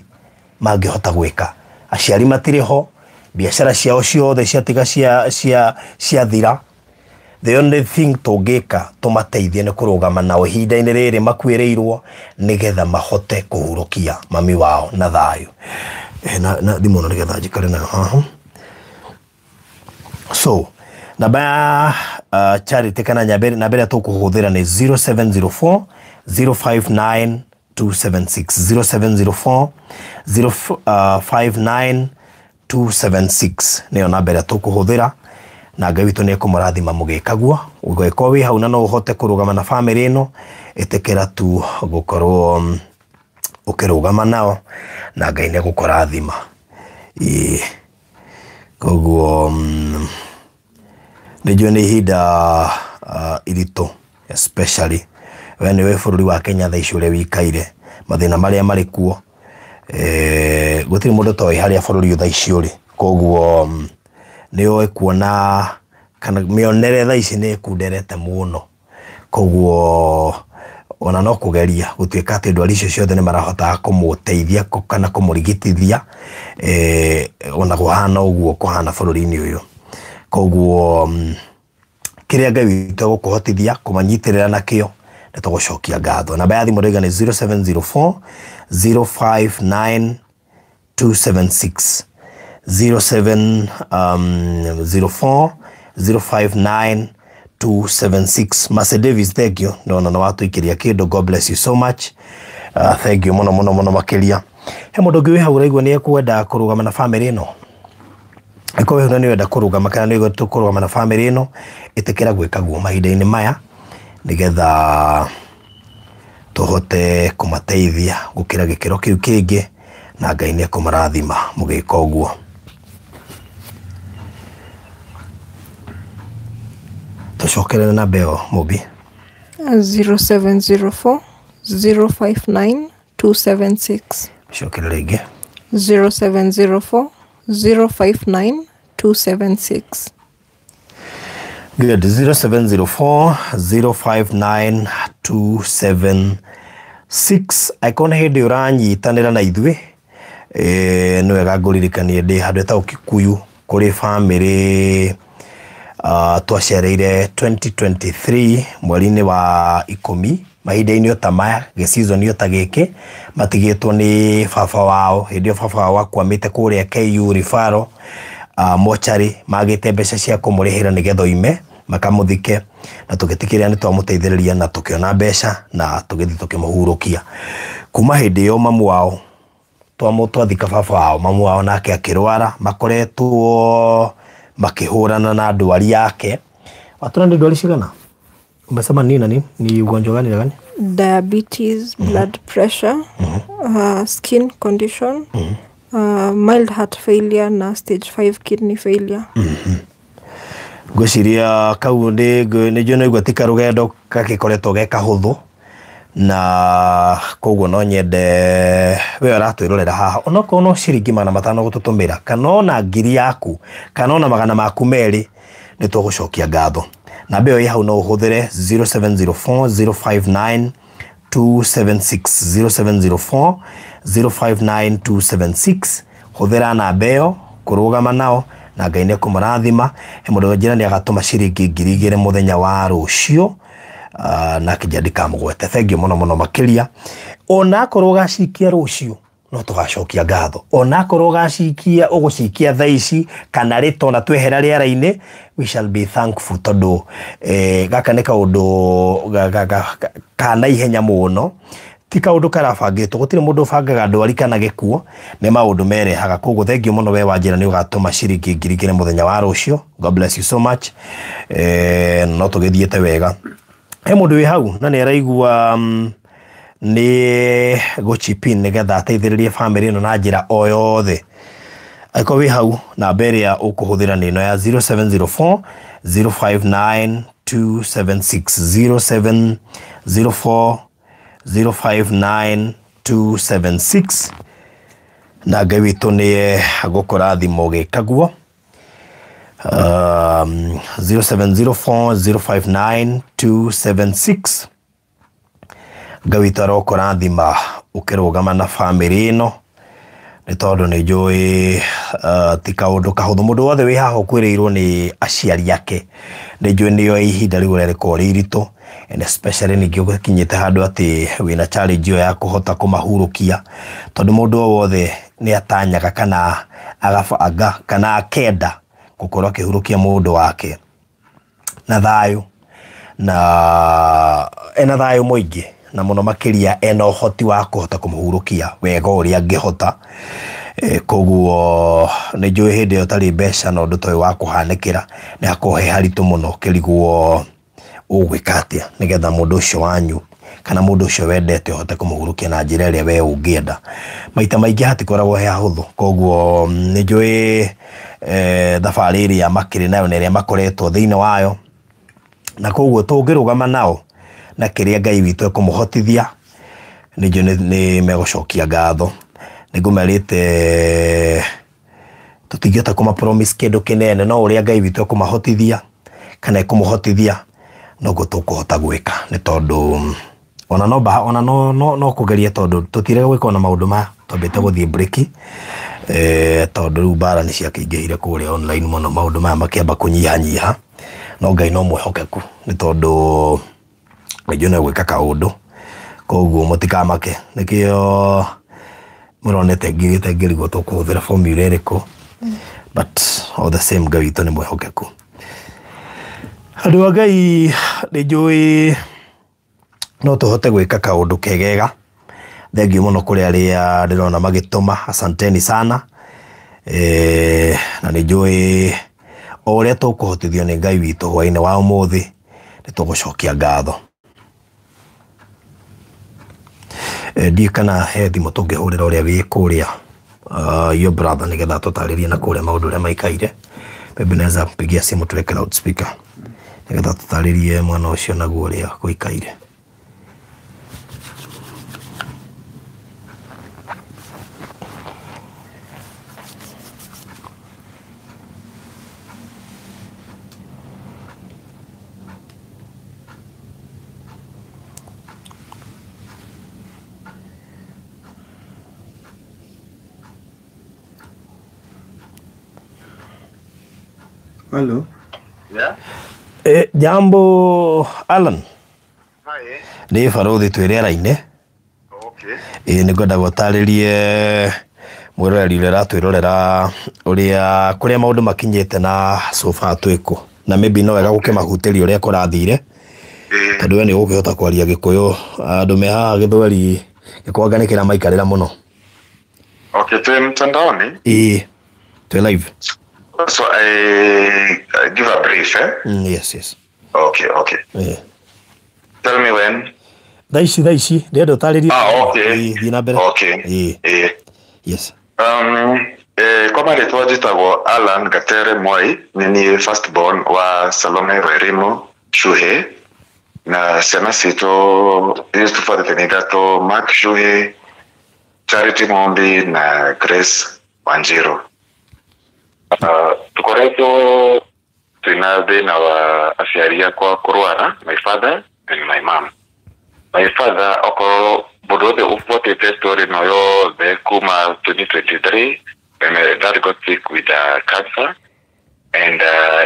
mangĩhota gwĩka. Aciari matirĩ ho, biacara ciao ciothe ciatiga ciathira. The only thing tũngĩka tũmateithie nĩ kũrũgama nao ihinda-inĩ rĩrĩ makuĩrĩirwo nĩgetha mahote kũhurũkia mami wao na thayũ. Na thimũ ĩno nĩgetha njikare nayo haha. So namba ya Charity kana namba ĩrĩa tũkũhũthĩra nĩ 0704 059 276, 0704 059 276 nĩyo namba ĩrĩa tũkũhũthĩra, na Ngai witũ nĩ ekũmũrathima mũgĩka guo. Ũngĩkorwo wĩ hau na no ũhote kũrũgama na bamĩrĩ ĩno, ĩtĩkĩra tu gũkorwo ũkĩrũgama nao na Ngai nĩ egũkũrathima. Ĩĩ, koguo nĩ njũĩ nĩ ihinda iritũ, especially we nĩ wĩ bũrũri wa Kenya thaa ici ũrĩa wĩikaire, mathĩna marĩa marĩ kuo, gũtirĩ mũndũ toĩ harĩa bũrũri ũyũ thaa ici ũrĩ. Koguo nĩ ũĩ kuona kana mĩonere thaa ici nĩ ĩkunderete mũno, koguo ona no kũgeria gũtuĩka atĩ ndwari icio ciothe nĩ marahotaga kũmũteithia kana kũmũrigitithia, ona kũhana ũguo kũhana bũrũri-inĩ ũyũ. Koguo kĩrĩa Ngai witũ egũkũhotithia kũmanyitĩrĩra nakĩo nĩ tũgũcokia ngatho. Namba ya thimũ ndauga nĩ 0704 059 276, 0704 059 276. Mercy Davis, thank you. Ndona nĩ watũikĩria kĩndũ. God bless you so much. Thank you mũno mũno mũno makĩria. He mũndũ ũngĩ wĩ hau ũraigua nĩ ekwenda kũrũgama na bamĩrĩ ĩno? Angĩkorwo wĩ hau na nĩ ũrenda kũrũgama kana nĩ ũrenda kũrũgama na bamĩrĩ ĩno, ĩtĩkĩra gwĩka guo mahinda-inĩ maya nĩgetha tũhote kũmateithia gũkĩra gĩkĩro kĩu kĩngĩ, na Ngai nĩ ekũmarathima mũgĩka ũguo. Tũcokerere namba ĩyo Mũmbi. 0704 059 276. Cokera rĩngĩ. 0704 059 276. Good. 0704 059 276. Angĩkorwo nĩ hĩndĩ ũranyitanĩra na ithuĩ, nĩ wega ngũririkanie ndĩ handũ hetagwo Kikuyu kũrĩ bamĩrĩ twacereire 2023 mweri-inĩ wa 10, mahinda-inĩ o ta maya, gĩcizoni o ta gĩkĩ, matigĩtwo nĩ baba wao. Hĩndĩ ĩyo baba wao akwamĩte kũrĩa KU Referral mochari, magĩte mbeca cia kũmũrĩhĩra nĩgetha oime makamũthike, na tũgĩtĩkĩra nĩ twamũteithĩrĩria na tũkĩona mbeca na tũgĩthiĩ tũkĩmũhurũkia. Kuma hĩndĩ ĩyo mamu wao twathika baba wao, mamu wao nake akĩrwara, makoretwo makĩhũrana na ndwari yake. Watũra nĩ ndwari cigana? Umesema nini na nini? Ni ugonjwa gani na gani? Diabetes, blood pressure, skin condition, mild heart failure na stage 5 kidney failure. Ngwĩciria kau nĩ njũĩ nĩguo ti karũgendo gagĩkoretwo ge kahũthũ, na koguo no nyende we ũratwĩrorera haha, onokorwo no ciringi 500 gũtũtũmĩra, kana ona ngiri yaku, kana ona 200, nĩ tũgũcokia ngatho. Namba ĩyo ĩ hau no ũhũthĩre 0704 059 276, 0704 059 276. Hũthĩra namba ĩyo kũrũgama nao na Ngai nĩ ekũmũrathima. He mũndũ njĩra nĩ agatũma ciringi 2000 mũthenya wa rũciũ, na kĩnja ndikamũgwete. Thank you mũno mũno makĩria. Onakorwo ũgacikia rũciũ no tũgacokia ngatho, onakorwo ũgacikia ũgũcikia thaa ici kana rĩ tona twehera rĩera-inĩ, we shall be thankful, tondũ gaka nĩ kaũndũ ka naihenya mũno, ti kaũndũ karabangĩtwo. Gũtirĩ mũndũ ũbangaga ndwari kana gĩkuo, nĩ maũndũ merehaga. Koguo thank you mũno we Wanjĩra nĩ ũgatũma ciringi 2000 mũthenya wa rũciũ. God bless you so much. No tũgĩthiĩte wega. He mũndũ wĩ hau na nĩ araigua nĩ gũchip in nĩgetha ateithĩrĩrie bamĩrĩ ĩno na njĩra o yothe. Angĩkorwo wĩ hau, namba ĩrĩa ũkũhũthĩra nĩ ĩno ya 0704 059 276 0704 059 276 na Ngai witũ nĩ agũkũrathima ũgĩka guo. 0704 059 276. Ngai witũ arokũrathima ũkĩrũgama na bamĩrĩ ĩno, nĩ tondũ nĩ njũĩ ti kaũndũ kahũthũ. Mũndũ wothe wĩ haha ũkuĩrĩirwo nĩ aciari ake, nĩ njũĩ nĩo ihinda rĩu ũrĩa rĩkoragwo rĩ iritũ, and especially ningĩ ũgĩkinyĩte handũ atĩ wĩna challenge ĩyo ya kũhota kũmahurũkia, tondũ mũndũ o wothe nĩ atanyaga kana agabanga kana akenda gũkorwo akĩhurũkia mũndũ wake na thayũ, na ena thayũ mũingĩ, na mũno makĩria ena ũhoti wa kũhota kũmũhurũkia wega ũrĩa angĩhota. Koguo nĩ njũĩ hĩndĩ ĩyo ũtarĩ mbeca na ũndũ ta ũyũ wa kũhanĩkĩra nĩ hakoragwo he haritũ mũno, ũkĩrigwo ũgwĩka atĩa nĩgetha mũndũ ũcio wanyu kana mũndũ ũcio wendete ũhote kũmũhurũkia na njĩra ĩrĩa we ũngĩenda. Maita maingĩ hatikoragwo he hahũthũ, koguo nĩ njũĩ thabarĩ ĩrĩa makĩrĩ nayo na ĩrĩa makoretwo thĩinĩ wayo, na koguo tũngĩrũgama nao na kĩrĩa Ngai witũ ekũmũhotithia, nĩ njũĩ nĩ megũcokia ngatho. Nĩ ngũmerĩte tũtingĩhota kũma promise kĩndũ kĩnene, no ũrĩa Ngai witũ ekũmahotithia kana ekũmũhotithia noguo tũkũhota gwĩka, nĩ tondũ ona no ona no no no kũgeria, tondũ tũtirega gwĩka ona maũndũ maya twambĩte gũthiĩ break, tondũ rĩu mbara nĩ ciakĩingĩhire kũrĩa online mũno, maũndũ maya makĩamba kũnyihanyiha, no Ngai no mwĩhokeku, nĩ tondũ nĩ njũĩ no egwĩka kaũndũ, koguo mũtikamake. Nĩkĩo mũronete ngirĩte ngĩrigwo tũkũhũthĩra formula ĩrĩkũ, but all the same Ngai witũ nĩ mwĩhokeku. Andũ a Ngai, nĩ njũĩ no tũhote gwĩka kaũndũ kegega. Thengiũ mũno kũrĩ arĩa ndĩrona magĩtũma, asanteni sana. Na nĩ njũĩ o ũrĩa tũkũhotithio nĩ Ngai witũ hwaĩ-inĩ wa ũmũthĩ nĩ tũgũcokia ngatho. Ndiũĩ kana he thimũ tũngĩhũrĩra ũrĩa wĩ kũrĩa your brother, nĩgetha tũtarĩrie na kũrĩa maũndũ ũrĩa maikaire. Maybe naweza mpigia simu tuweke loudspeaker nĩgetha tũtarĩrie mwana ũcio naguo ũrĩa gũikaire. Hello. Yeah. Jambo Alan. Hi. Nĩ barothi twĩ rĩera-inĩ. Okay. Ĩĩ nĩ ngwenda gũtarĩrie mwĩroreri ũrĩa ũratwĩrorera ũrĩa kũrĩa maũndũ makinyĩte na so far twĩkũ, na maybe no wega gũkĩmahutĩria ũrĩa kũrathire, tondũ we nĩ ũgũkĩhota kwaria Gĩkũyũ, andũ me haha Gĩthweri gĩkwanga nĩ kĩramaikarĩra mũno. Okay, twĩ mtandaoni? Ĩĩ, twĩ live. So I give a brief, eh? Yes. Okay. Yeah. Tell me when. Thaa ici ndĩrenda ũtarĩrie. Ah, okay. Thiĩ na mbere. Okay. Ĩĩ. Yes. Kwa marĩtwa njĩtagwo Alan Gatere Mwai, nĩ niĩ first born wa Salome Wairimu Shuhe, na ciana citũ iria tũbuatĩte nĩ ithatũ, Mark Shuhe, Charity Mombi na Grace Wanjiru. Tukoretwo twĩna thĩna wa aciari akwa kũrwara, my father and my mom. My father, okorwo mũndũ wothe ũbuatĩte story ĩno yothe kuma 2023, when my dad got sick with cancer, and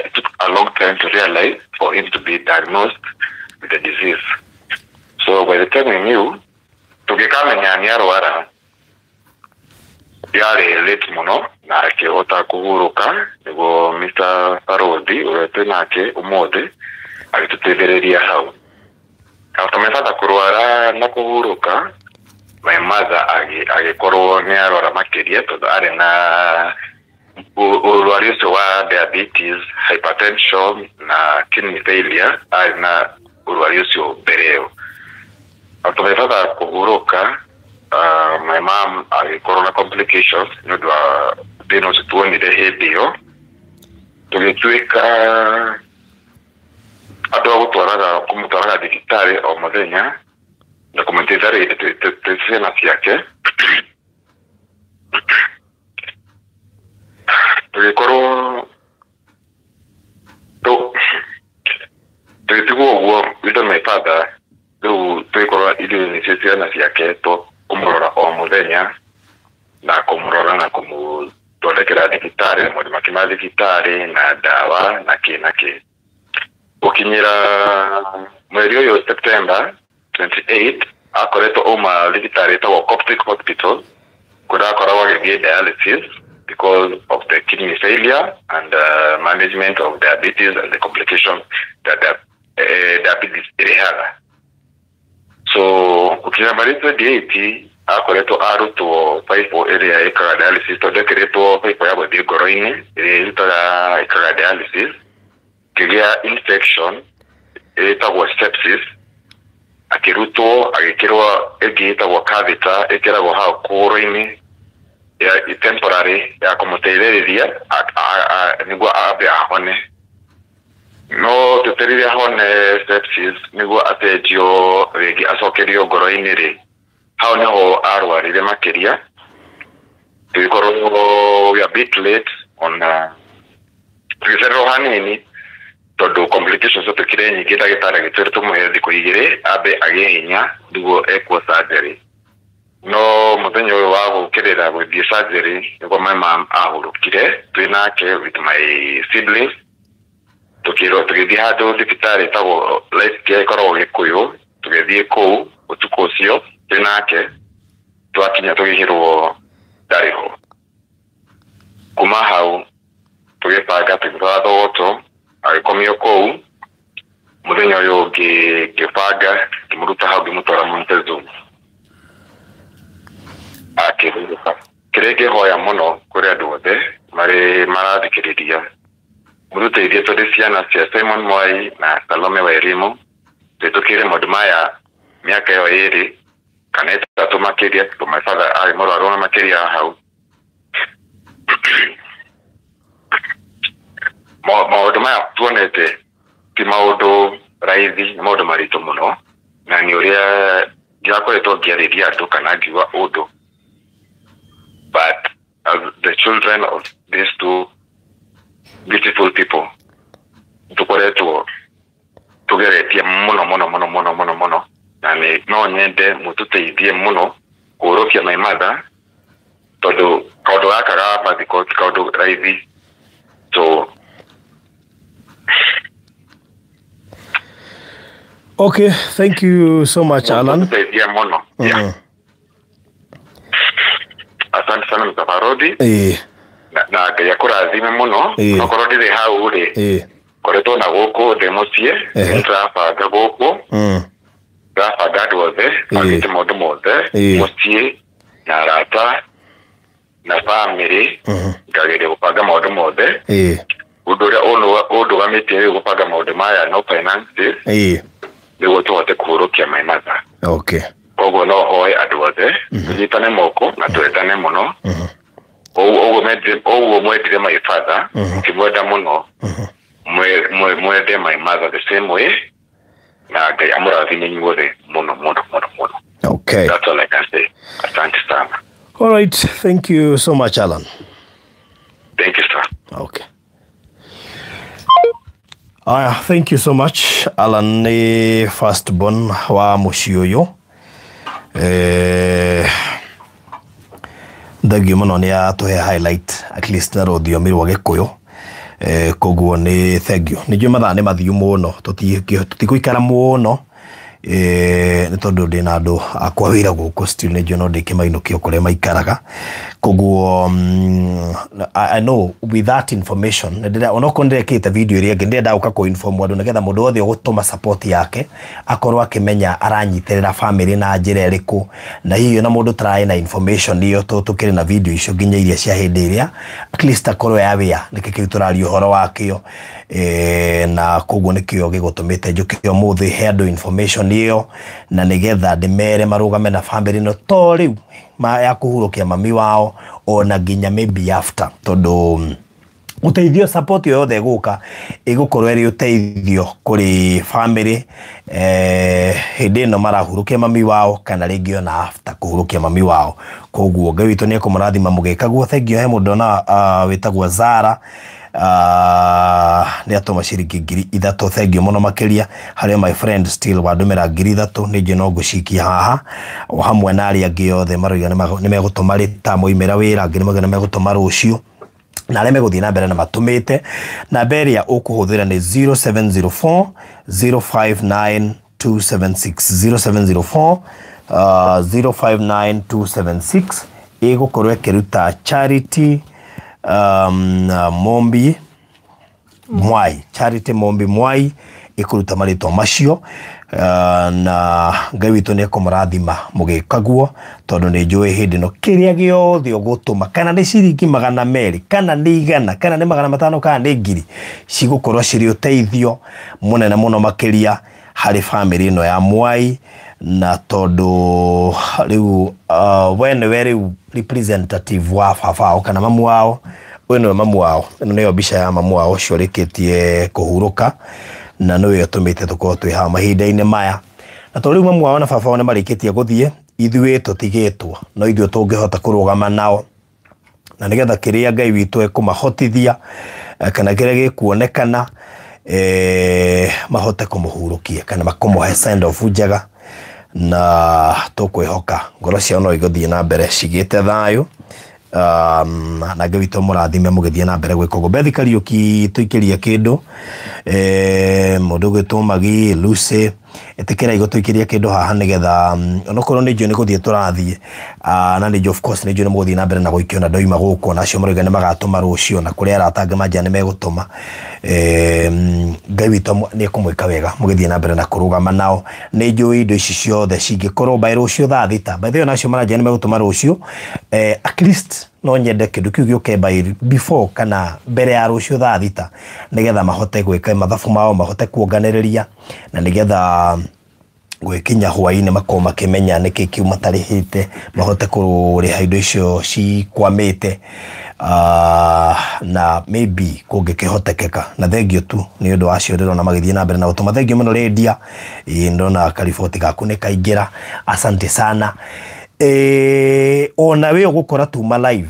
it took a long time to realize for him to be diagnosed with the disease. So by the time we knew, tũgĩkamenya nĩ arwara, yarĩ late mũno na akĩhota kũhurũka, nĩguo Mr. Barothi ũrĩa twĩ nake ũmũthĩ agĩtũteithĩrĩria hau. After my father kũrwara na kũhurũka, my mother agĩkorwo nĩ arwara makĩria, tondũ arĩ na ũrwari ũcio wa diabetes, hypertension na kidney failure, arĩ na ũrwari ũcio mbere ĩyo. After my father kũhurũka, my mom agĩkorwo na complications nĩ ũndũ wa thĩna ũcio tuonire hĩndĩ ĩyo. Tũgĩtuĩka Andũ a gũtwaraga kũmũtwaraga thibitarĩ o mũthenya na kũmũteithĩrĩria twĩ ciana ciake. Tũgĩkorwo tũgĩtigwo ũguo with my father, rĩu tũgĩkorwo ithuĩ nĩcio ciana ciake kũmũrora o mũthenya na kũmũrora na kũmũthondekera thibitarĩ na maũndũ make ma thibitarĩ na ndawa na kĩ na kĩ. Gũkinyĩra mweri ũyũ September 28 akoretwo auma thibitarĩ ĩtagwo Coptic Hospital kũrĩa akoragwo agĩthiĩ dialysis because of the kidney failure and management of diabetes and the complications that diabetes ĩrehaga. So gũkinya mweri 28 akoretwo arutwo pipe ĩrĩa ĩkaga dialysis tondũ ekĩrĩtwo pipe ya gũthiĩ ngoro-inĩ ĩrĩa ĩrutaga ĩkaga dialysis, kĩgĩa infection ĩtagwo sepsis, akĩrutwo agĩkĩrwo ĩngĩ ĩtagwo catheter ĩkĩragwo hau kũgũrũ-inĩ ya temporary ya kũmũteithĩrĩria nĩguo ambe ahone. No twetereire ahone sepsis nĩguo acenjio rĩngĩ acokerio ngoro-inĩ rĩ, hau nĩho arwarire makĩria. Tũgĩkorwo we are a bit late ona tũgĩcererwo hanini tondũ complications ciatuĩkire nyingĩ. Ndagĩtarĩ agĩtwĩra tũmũhe thikũ 2 ambe agĩe hinya nĩguo ekwo surgery. No mũthenya ũyũ wa gũkĩrĩra gũthiĩ surgery nĩguo my mom ahurũkire twĩ nake with my siblings. Tukĩrwo tũgĩthiĩ handũ thibitarĩ ĩtagwo Life Care ĩkoragwo Gĩkũyũ, tũgĩthiĩ kũu ũtukũ ũcio twĩ nake, twakinya tũgĩhĩrwo ndarĩ ho. Kuma hau tũgĩbanga tũgĩtwara Thogoto agĩkomio kũu. Mũthenya ũyũ ũngĩ ngĩbanga ngĩmũruta hau ngĩmũtwara Montezuma akĩhurũka. Kĩrĩa ingĩhoya mũno kũrĩ andũ othe marĩ marathikĩrĩria, mũtũteithie tondũ ciana cia Simon Mwai na Salome Wairimu twĩtũkĩre maũndũ maya mĩaka ĩyo 2 kana 3 makĩria, tondũ my father arĩ mũrwaru ona makĩria hau. Maũndũ maya tuonete ti maũndũ raithi, nĩ maũndũ maritũ mũno, na nĩ ũrĩa ndirakoretwo ngĩarĩria andũ kana ngiuga ũndũ, but as the children of these two beautiful people tukoretwo tugeretie mũno mũno mũno mũno mũno mũno, na nĩ no nyende mũtũteithie mũno kũũrũkia my mother tondũ kaũndũ gaka ga mathiko ti kaũndũ raithi. So okay, thank you so much Alan. Mũtũteithie mũno. Yeah. Asante sana Mr. Parodi. Na Ngai akũrathime mũno. Okorwo ndirĩ hau rĩ, koretwo na gũkũ ndĩ mũciĩ, nĩtũrabanga gũkũ, ndĩrabanga andũ othe, bangĩte maũndũ mothe, mũciĩ na arata na family, ngageria gũbanga maũndũ mothe. Ũndũ ũrĩa ũndũgamĩtie rĩu gũbanga maũndũ maya no finances, nĩguo tũhote kũhurũkia my mother. Okay. Koguo no hoe andũ othe tũnyitane moko na twendane mũno. Ũguo mwendire my father, ũkĩmwenda mũno, mwende my mother the same way, na Ngai amũrathime inyuothe mũno mũno mũno mũno. Okay. That's all I can say. Asante sana. All right, thank you so much Alan. Thank you sir. Okay. Aya, thank you so much Alan nĩ first born wa mũciĩ ũyũ. Thengio mũno nĩ atũhe highlight at least na rũthiomi rwa Gĩkũyũ. Koguo nĩ thengio. Nĩ njũĩ mathaa nĩ mathiu mũno, tũtigũikara mũno nĩ tondũ ndĩna andũ akwa wĩra gũkũ still nĩ njũĩ no ndĩkĩmainũkio kũrĩa maikaraga. Koguo I know with that information onokorwo nĩndĩrekĩte video ĩrĩa ĩngĩ ndĩrenda gũka kũ inform andũ nĩgetha mũndũ wothe ũgũtũma support yake akorwo akĩmenya aranyitĩrĩra family na njĩra ĩrĩkũ, na hihi ona mũndũ ũtararĩ na information ĩyo tũkĩrĩ na video icio nginya iria cia hĩndĩ ĩrĩa at least akorwo aware nĩkĩ kĩu tũraria ũhoro wakĩo. Na koguo nĩkĩo gĩgũtũmĩte njũke ũmũthĩ he andũ information ĩyo na nĩgetha ndĩmere marũgame na family ĩno to rĩu ya kũhurũkia mami wao ona nginya maybe after, tondũ Uteithio support yothe ĩgũka ĩgũkorwo ĩrĩ ũteithio kũrĩ family hĩndĩ ĩno marahurũkia mami wao kana rĩngĩ ona after kũhurũkia mami wao. Koguo Ngai witũ nĩ ekũmũrathima mũgĩka guo. Thengiũ he mũndũ ona wĩtagwo Zara nĩ atũma ciringi 3,000. Thengiũ mũno makĩria harĩ my friend still wandũmĩra 3,000 nĩ njũĩ no ngũcikia haha o hamwe na arĩa angĩ othe maroiga nĩ megũtũma rĩta moimĩra wĩra, angĩ nĩ megũtũma rũciũ na arĩa megũthiĩ na mbere na matũmĩte. Namba ĩrĩa ũkũhũthĩra nĩ 0704 059 276, 0704 059 276 ĩgũkorwo ĩkĩruta Charity Mombi Mwai, Charity Mombi Mwai ĩkũruta marĩtwa macio na Ngai witũ nĩ ekũmũrathima mũgĩka guo, tondũ nĩ njũĩ hĩndĩ ĩno kĩrĩa gĩothe ũgũtũma, kana nĩ ciringi 200, kana nĩ 100, kana nĩ 500, kana nĩ 1,000, cigũkorwo cirĩ ũteithio mũnene mũno makĩria harĩ bamĩrĩ ĩno ya Mwai. Na tondũ rĩu we nĩwe rĩu representative wa baba wao kana mamu wao, ũyũ nĩwe mamu wao, ĩno nĩyo mbica ya mamu wao ũcio ũrĩkĩtie kũhurũka na nĩwe ũtũmĩte tũkorwo twĩ haha mahinda-inĩ maya. Na tondũ rĩu mamu wao na baba wao nĩ marĩkĩtie gũthiĩ, ithuĩ tũtigĩtwo, no ithuĩ tũngĩhota kũrũgama nao na nĩgetha kĩrĩa Ngai witũ ekũmahotithia kana kĩrĩa gĩkuonekana mahote kũmũhurũkia kana makũmũhe send off njega, na tũkwĩhoka ngoro ciao no igũthiĩ na mbere cigĩte thayũ. Na Ngai witũ mũrathime mũgĩthiĩ na mbere gwĩka ũguo. Bethi Kariũki tũikĩrie kĩndũ, mũndũ ũgwĩtwo Magi Lucy ĩtĩkĩra igũtũikĩria kĩndũ haha nĩgetha onokorwo nĩ njũĩ nĩ gũthiĩ tũrathiĩ, na nĩ njũĩ of course nĩ njũĩ nĩ mũgũthiĩ na mbere na gũikio na ndoima gũkũ, na acio maroiga nĩ magatũma rũciũ, na kũrĩ arata angĩ manjia nĩ megũtũma. Ngai witũ nĩ ekũmwĩka wega mũgĩthiĩ na mbere na kũrũgama nao. Nĩ njũĩ indo ici ciothe cingĩkorwo by rũciũ thaa 6, by the way onacio maranjia nĩ megũtũma rũciũ, at least no nyende kĩndũ kĩu gĩũke by before kana mbere ya rũciũ thaa 6 nĩgetha mahote gwĩka mathabu mao, mahote kuonganĩrĩria, na nĩgetha gwĩkinya hwaĩ-inĩ makorwo makĩmenya nĩkĩ kĩu matarĩhĩte, mahote kũrĩha indo icio cikwamĩte, na maybe kũngĩkĩhotekeka. Na thengio tu nĩ ũndũ wa acio ndĩrona magĩthiĩ na mbere na gũtũma. Thengio mũno Lydia, ndona kariboti gaku nĩ kaingĩra, asante sana. Ona we ũgũkora tuma live,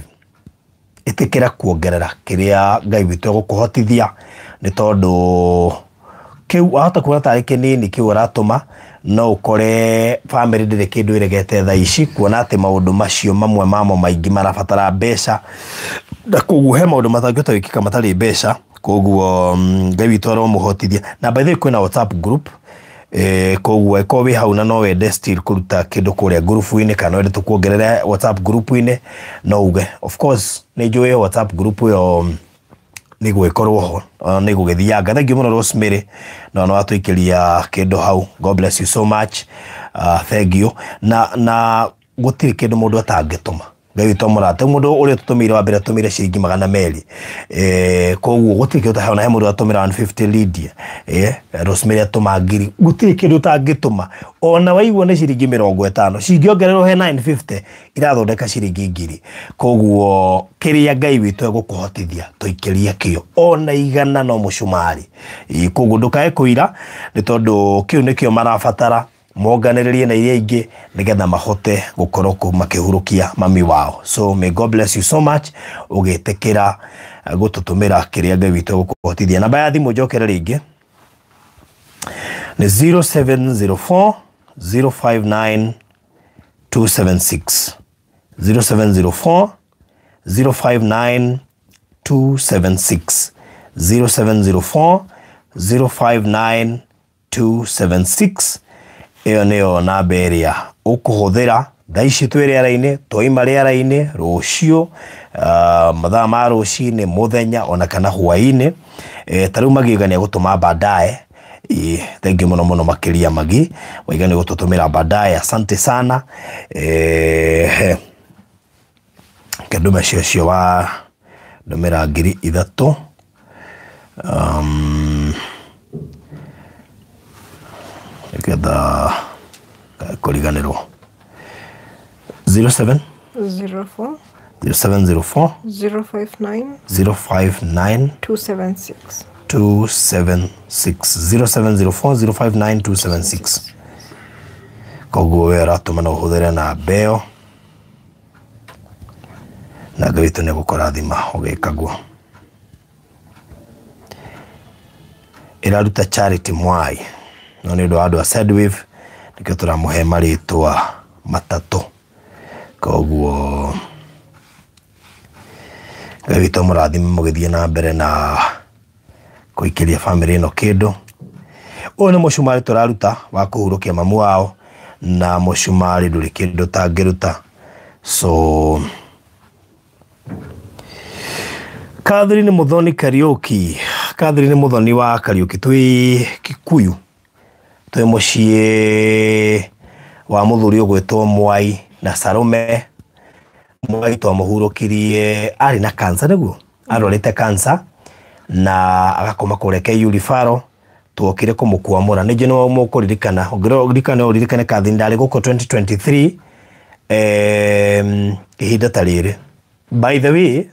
ĩtĩkĩra kuongerera kĩrĩa Ngai witũ egũkũhotithia, nĩ tondũ kĩu wahota kuona tarĩ kĩnini kĩu ũratũma, no ũkore bamĩrĩ ndĩrĩ kĩndũ ĩregete thaa ici, kuona atĩ maũndũ macio mamwe mamo maingĩ marabatara mbeca, na koguo he maũndũ matangĩhota gwĩkĩka matarĩ mbeca. Koguo Ngai witũ aromũhotithia. Na by the way kwĩna WhatsApp group, koguo ĩkorwo wĩ hau na no wende still kũruta kĩndũ kũrĩa ngurubu-inĩ, kana no wende tũkuongerere WhatsApp group-inĩ, no uge. Of course nĩ njũĩ WhatsApp group ĩyo nĩ gũgĩkorwo ho, nĩ gũgĩthianga. Thank you mũno Rosemary, no watũikĩria kĩndũ hau. God bless you so much. Thank you. Na gũtirĩ kĩndũ mũndũ atangĩtũma. Ngai witũ amũrate. Mũndũ ũrĩa tũtũmĩire wa mbere atũmĩire ciringi 200, koguo gũtirĩ kĩndũ ũtaheo. Na he mũndũ atũmĩra 150 Lydia, Rosemary atũma 1,000. Gũtirĩ kĩndũ ũtangĩtũma, ona waigua nĩ ciringi 50 cingĩongererwo he 950 irathondeka ciringi 1,000. Koguo kĩrĩa Ngai witũ egũkũhotithia tũikĩrie kĩo, ona 100 no mũcumarĩ. Koguo ndũkae kũira, nĩ tondũ kĩu nĩkĩo marabatara monganĩrĩrie na iria ingĩ nĩgetha mahote gũkorwo makĩhurũkia mami wao. So may God bless you so much ũgĩtĩkĩra gũtũtũmĩra kĩrĩa Ngai witũ egũkũhotithia. Namba ya thimũ njokere rĩngĩ nĩ 0704 059 276, 0704 059 276, 0704 059 276. Ĩyo nĩyo namba ĩrĩa ũkũhũthĩra thaa ici twĩ rĩera-inĩ, twaima rĩera-inĩ rũciũ, mathaa ma rũcinĩ, mũthenya ona kana hwaĩ-inĩ. Ta rĩu Magi nĩ egũtũma baadaye. Thank you mũno mũno makĩria Magi, waiga nĩ gũtũtũmĩra baadaye, asante sana. Kĩndũme cio wa ndũmĩra 3,000, nĩgetha kũriganĩrwo 07 04 0704 059 059 276. 276. 0704 059 276. Koguo we ũratũma no ũhũthĩre namba ĩyo na Ngai witũ nĩ egũkũrathima ũgĩka guo. Ĩraruta Charity Mwai no nĩ ũndũ wa andũ a Sendwave nĩkĩo tũramũhe marĩtwa matatũ. Koguo Ngai witũ amũrathime mũgĩthiĩ na mbere na kũikĩria bamĩrĩ ĩno kĩndũ. Ũyũ nĩ mũcumarĩ tũraruta wa kũhurũkia mamu wao na mũcumarĩ ndũrĩ kĩndũ ũtangĩruta. So Catherine Muthoni Kariuki, Catherine Muthoni wa Kariuki twĩ Kikuyu, twĩ mũciĩ wa mũthuri ũgwĩtwo Mwai na Salome. Mwai twamũhurũkirie arĩ na cancer, nĩguo arwarĩte cancer na agakoma kũrĩa KU Referral. Tuokire kũmũkwamũra nĩ njũĩ nĩ mũkũririkana, ũngĩririkana ũririkane Catherine ndarĩ gũkũ 2023 ihinda ta rĩrĩ. By the way,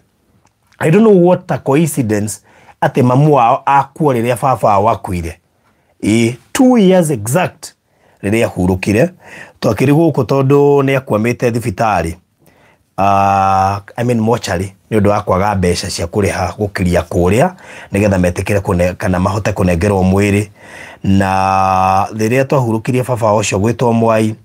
I don't know what a coincidence atĩ mamu wao akua rĩrĩa baba wao akuire. Ĩ 2 years exact rĩrĩa ahurũkire. Twakĩrĩ gũkũ tondũ nĩ akwamĩte thibitarĩ, I mean mortuary, nĩ ũndũ wa kwaga mbeca cia kũrĩha gũkiria kũrĩa nĩgetha metĩkĩre kana mahote kũnengerwo mwĩrĩ. Na rĩrĩa twahurũkirie baba wao ũcio gwĩtwo Mwai,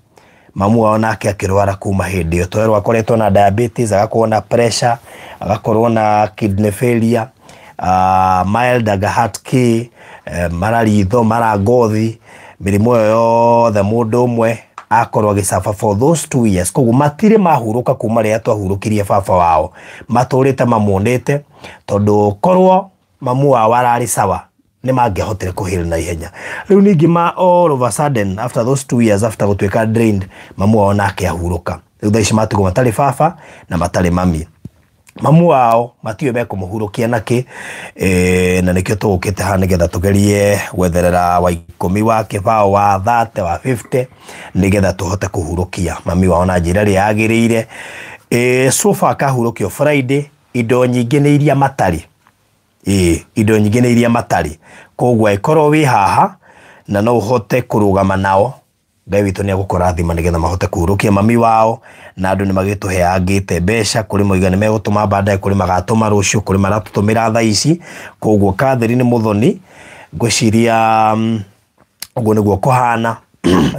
mamu wao nake akĩrwara kuma hĩndĩ ĩyo. Twerwo akoretwo na diabetes, agakorwo na pressure, agakorwo na kidney failure, mild aga heart K, mara ritho, mara ngothi, mĩrimũ ĩyo yothe mũndũ ũmwe akorwo agĩcafa for those 2 years. Koguo matirĩ mahurũka kuma rĩrĩa twahurũkirie baba wao, matũrĩte mamuonĩte, tondũ korwo mamu wao ararĩ sawa nĩ mangĩahotire kũheal na ihenya. Rĩu ningĩ ma all of a sudden after those 2 years after gũtuĩka drained, mamu wao nake ahurũka. Rĩu thaa ici matigwo matarĩ baba na matarĩ mami. Mamu wao matiũĩ mekũmũhurũkia nakĩ, na nĩkĩo tũgũkĩte haha nĩgetha tũgerie gwetherera wa 10 wa kĩbaũ wa 30 wa 50 nĩgetha tũhote kũhurũkia mami wao na njĩra ĩrĩa yagĩrĩire. So far kahurũkio Friday, indo nyingĩ nĩ iria matarĩ. Indo nyingĩ nĩ iria matarĩ. Koguo angĩkorwo wĩ haha na no ũhote kũrũgama nao, Ngai witũ nĩ egũkũrathima nĩgetha mahote kũhurũkia mami wao. Na andũ nĩ magĩtũheangĩte mbeca, kũrĩ moiga nĩ megũtũma baadaye, kũrĩ magatũma rũciũ, kũrĩ maratũtũmĩra thaa ici. Koguo Catherine Muthoni ngwĩciria ũguo nĩguo kũhana.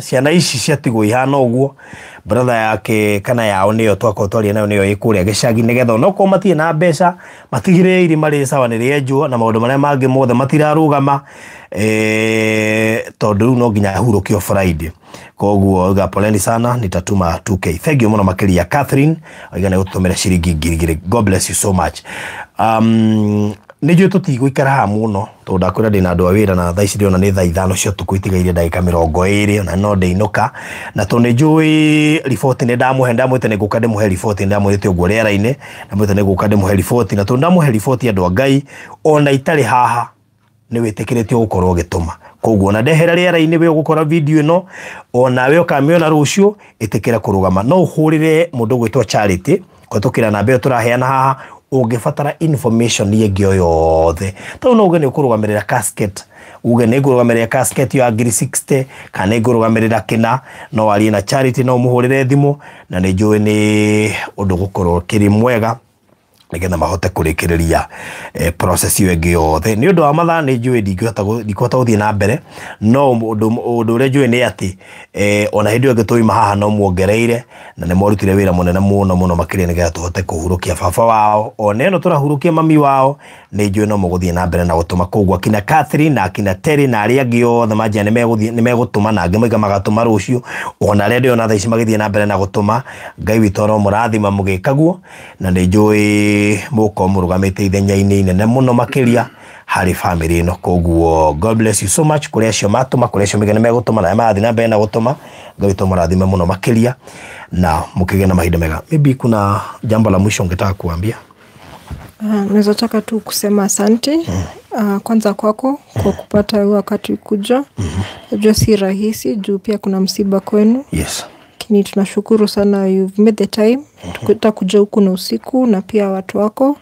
Ciana ici ciatigwo ihana ũguo, brother yake kana yao nĩyo twakorwo twaria nayo nĩyo ĩ kũrĩa gĩcagi, nĩgetha onokorwo matirĩ na mbeca matigĩrĩre irima rĩ sawa nĩ rĩenjwo na maũndũ marĩa mangĩ mothe matirarũgama, tondũ rĩu no nginya ahurũkio Friday. Koguo oiga poleni sana, nitatuma 2K. Thank you mũno makĩria Catherine, oiga nĩ gũtũmĩra ciringi 2000. God bless you so much. Nĩ njũĩ tũtigũikara haha mũno tondũ ndakwĩra ndĩna andũ a wĩra na thaa ici ndĩrona nĩ thaa 5 cia ũtukũ itigaire ndagĩka 20 na no ndĩinũka. Na tondũ nĩ njũĩ riboti nĩ ndamũhe, ndamwĩte nĩ ngũka ndĩmũhe riboti, ndamwĩrĩte ũguo rĩera-inĩ, ndamwĩte nĩ ngũka ndĩmũhe riboti. Na tondũ ndamũhe riboti andũ a Ngai ona itarĩ haha nĩ wĩtĩkĩrĩtio gũkorwo ũgĩtũma. Koguo ona ndehera rĩera-inĩ we ũgũkora video ĩno, ona we ũkamĩona rũciũ, ĩtĩkĩra kũrũgama. No ũhũrĩre mũndũ ũgwĩtwo Charity kũhetũkĩra namba ĩyo tũraheana haha ũngĩbatara information ĩngĩ o yothe. Tondũ no uge nĩ ũkũrũgamĩrĩra casket, uge nĩ ngũrũgamĩrĩra casket ya ngiri 60 kana nĩ ngũrũgamĩrĩra kĩna, no warie na Charity, no ũmũhũrĩre thimũ, na nĩ njũĩ nĩ ũndũ gũkorwo kĩrĩ mwega nĩgetha mahote kũrĩkĩrĩria process ĩyo ĩngĩ yothe. Nĩ ũndũ wa mathaa nĩ njũĩ ndingĩhota gũthiĩ na mbere, no ũndũ ũrĩa njũĩ nĩ atĩ ona hĩndĩ ĩyo ĩngĩ twauma haha no muongereire na nĩ mwarutire wĩra mũnene mũno mũno makĩria nĩgetha tũhote kũhurũkia baba wao. Ona ĩno tũrahurũkia mami wao, nĩ njũĩ no mũgũthiĩ na mbere na gũtũma. Koguo akina Catherine na akina Terry na arĩa angĩ othe manjia nĩ megũtũma, na angĩ moiga magatũma rũciũ, ona arĩa ndĩrona thaa ici magĩthiĩ na mbere na gũtũma. Ngai witũ aromũrathima mũgĩkaguo, na nĩ njũĩ mũgũkorwo mũrũgamĩte ithenya-inĩ inene mũno makĩria harĩ family ĩno. Koguo God bless you so much kũrĩ acio matũma, kũrĩ acio mauga nĩ megũtũma na arĩa marathiĩ na mbere na gũtũma. Ngai witũ amũrathime mũno makĩria na mũkĩgĩe na mahinda mega. Maybe kuna jambo la mwisho ungetaka kuambia? Naweza taka tu kusema asante. Kwanza kwako kwa kupata huu wakati kuja. Najua si rahisi juu pia kuna msiba kwenu. Yes. Lakini tunashukuru sana you've made the time kuja huku na usiku na pia watu wako.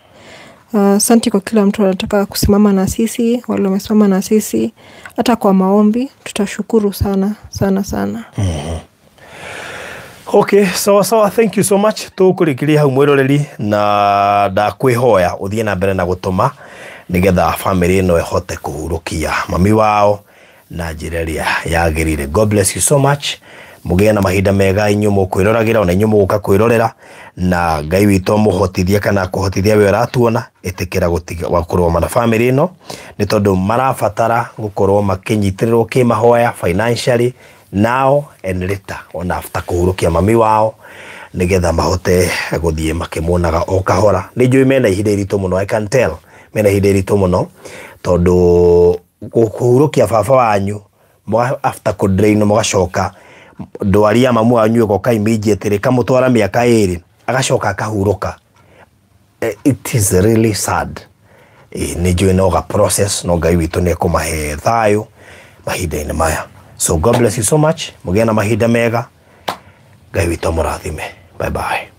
Asante kwa kila mtu anataka kusimama na sisi, wale wamesimama na sisi hata kwa maombi, tutashukuru sana sana sana. Okay, sawa sawa, thank you so much. Tũkũrĩkĩria hau mwĩroreri, na ndakwĩhoya ũthiĩ na mbere na gũtũma nĩgetha family ĩno ĩhote kũhurũkia mami wao na njĩra ĩrĩa yagĩrĩire. God bless you so much. Mũgĩe na mahinda mega inyuĩ mũkwĩroragĩra, ona inyuĩ mũgũka kwĩrorera, na Ngai witũ amũhotithie kana akũhotithie we ũratuona, ĩtĩkĩra kũrũgama na family ĩno, nĩ tondũ marabatara gũkorwo makĩnyitĩrĩrwo kĩmahoya financially now and later, ona after kũhurũkia mami wao, nĩgetha mahote gũthiĩ makĩmuonaga o kahora. Nĩ njũĩ mena ihinda iritũ mũno, I can tell mena ihinda iritũ mũno, tondũ kũhurũkia baba wanyu after kũdrain, mũgacoka ndwari ya mamu wanyu ĩgoka immediately, ĩkamũtwara mĩaka 2, agacoka akahurũka. It is really sad. Nĩ njũĩ no ga process, no Ngai witũ nĩ ekũmahe thayũ mahinda-inĩ maya. So God bless you so much. Mũgĩe na mahinda mega. Ngai witũ amũrathime. Bye bye.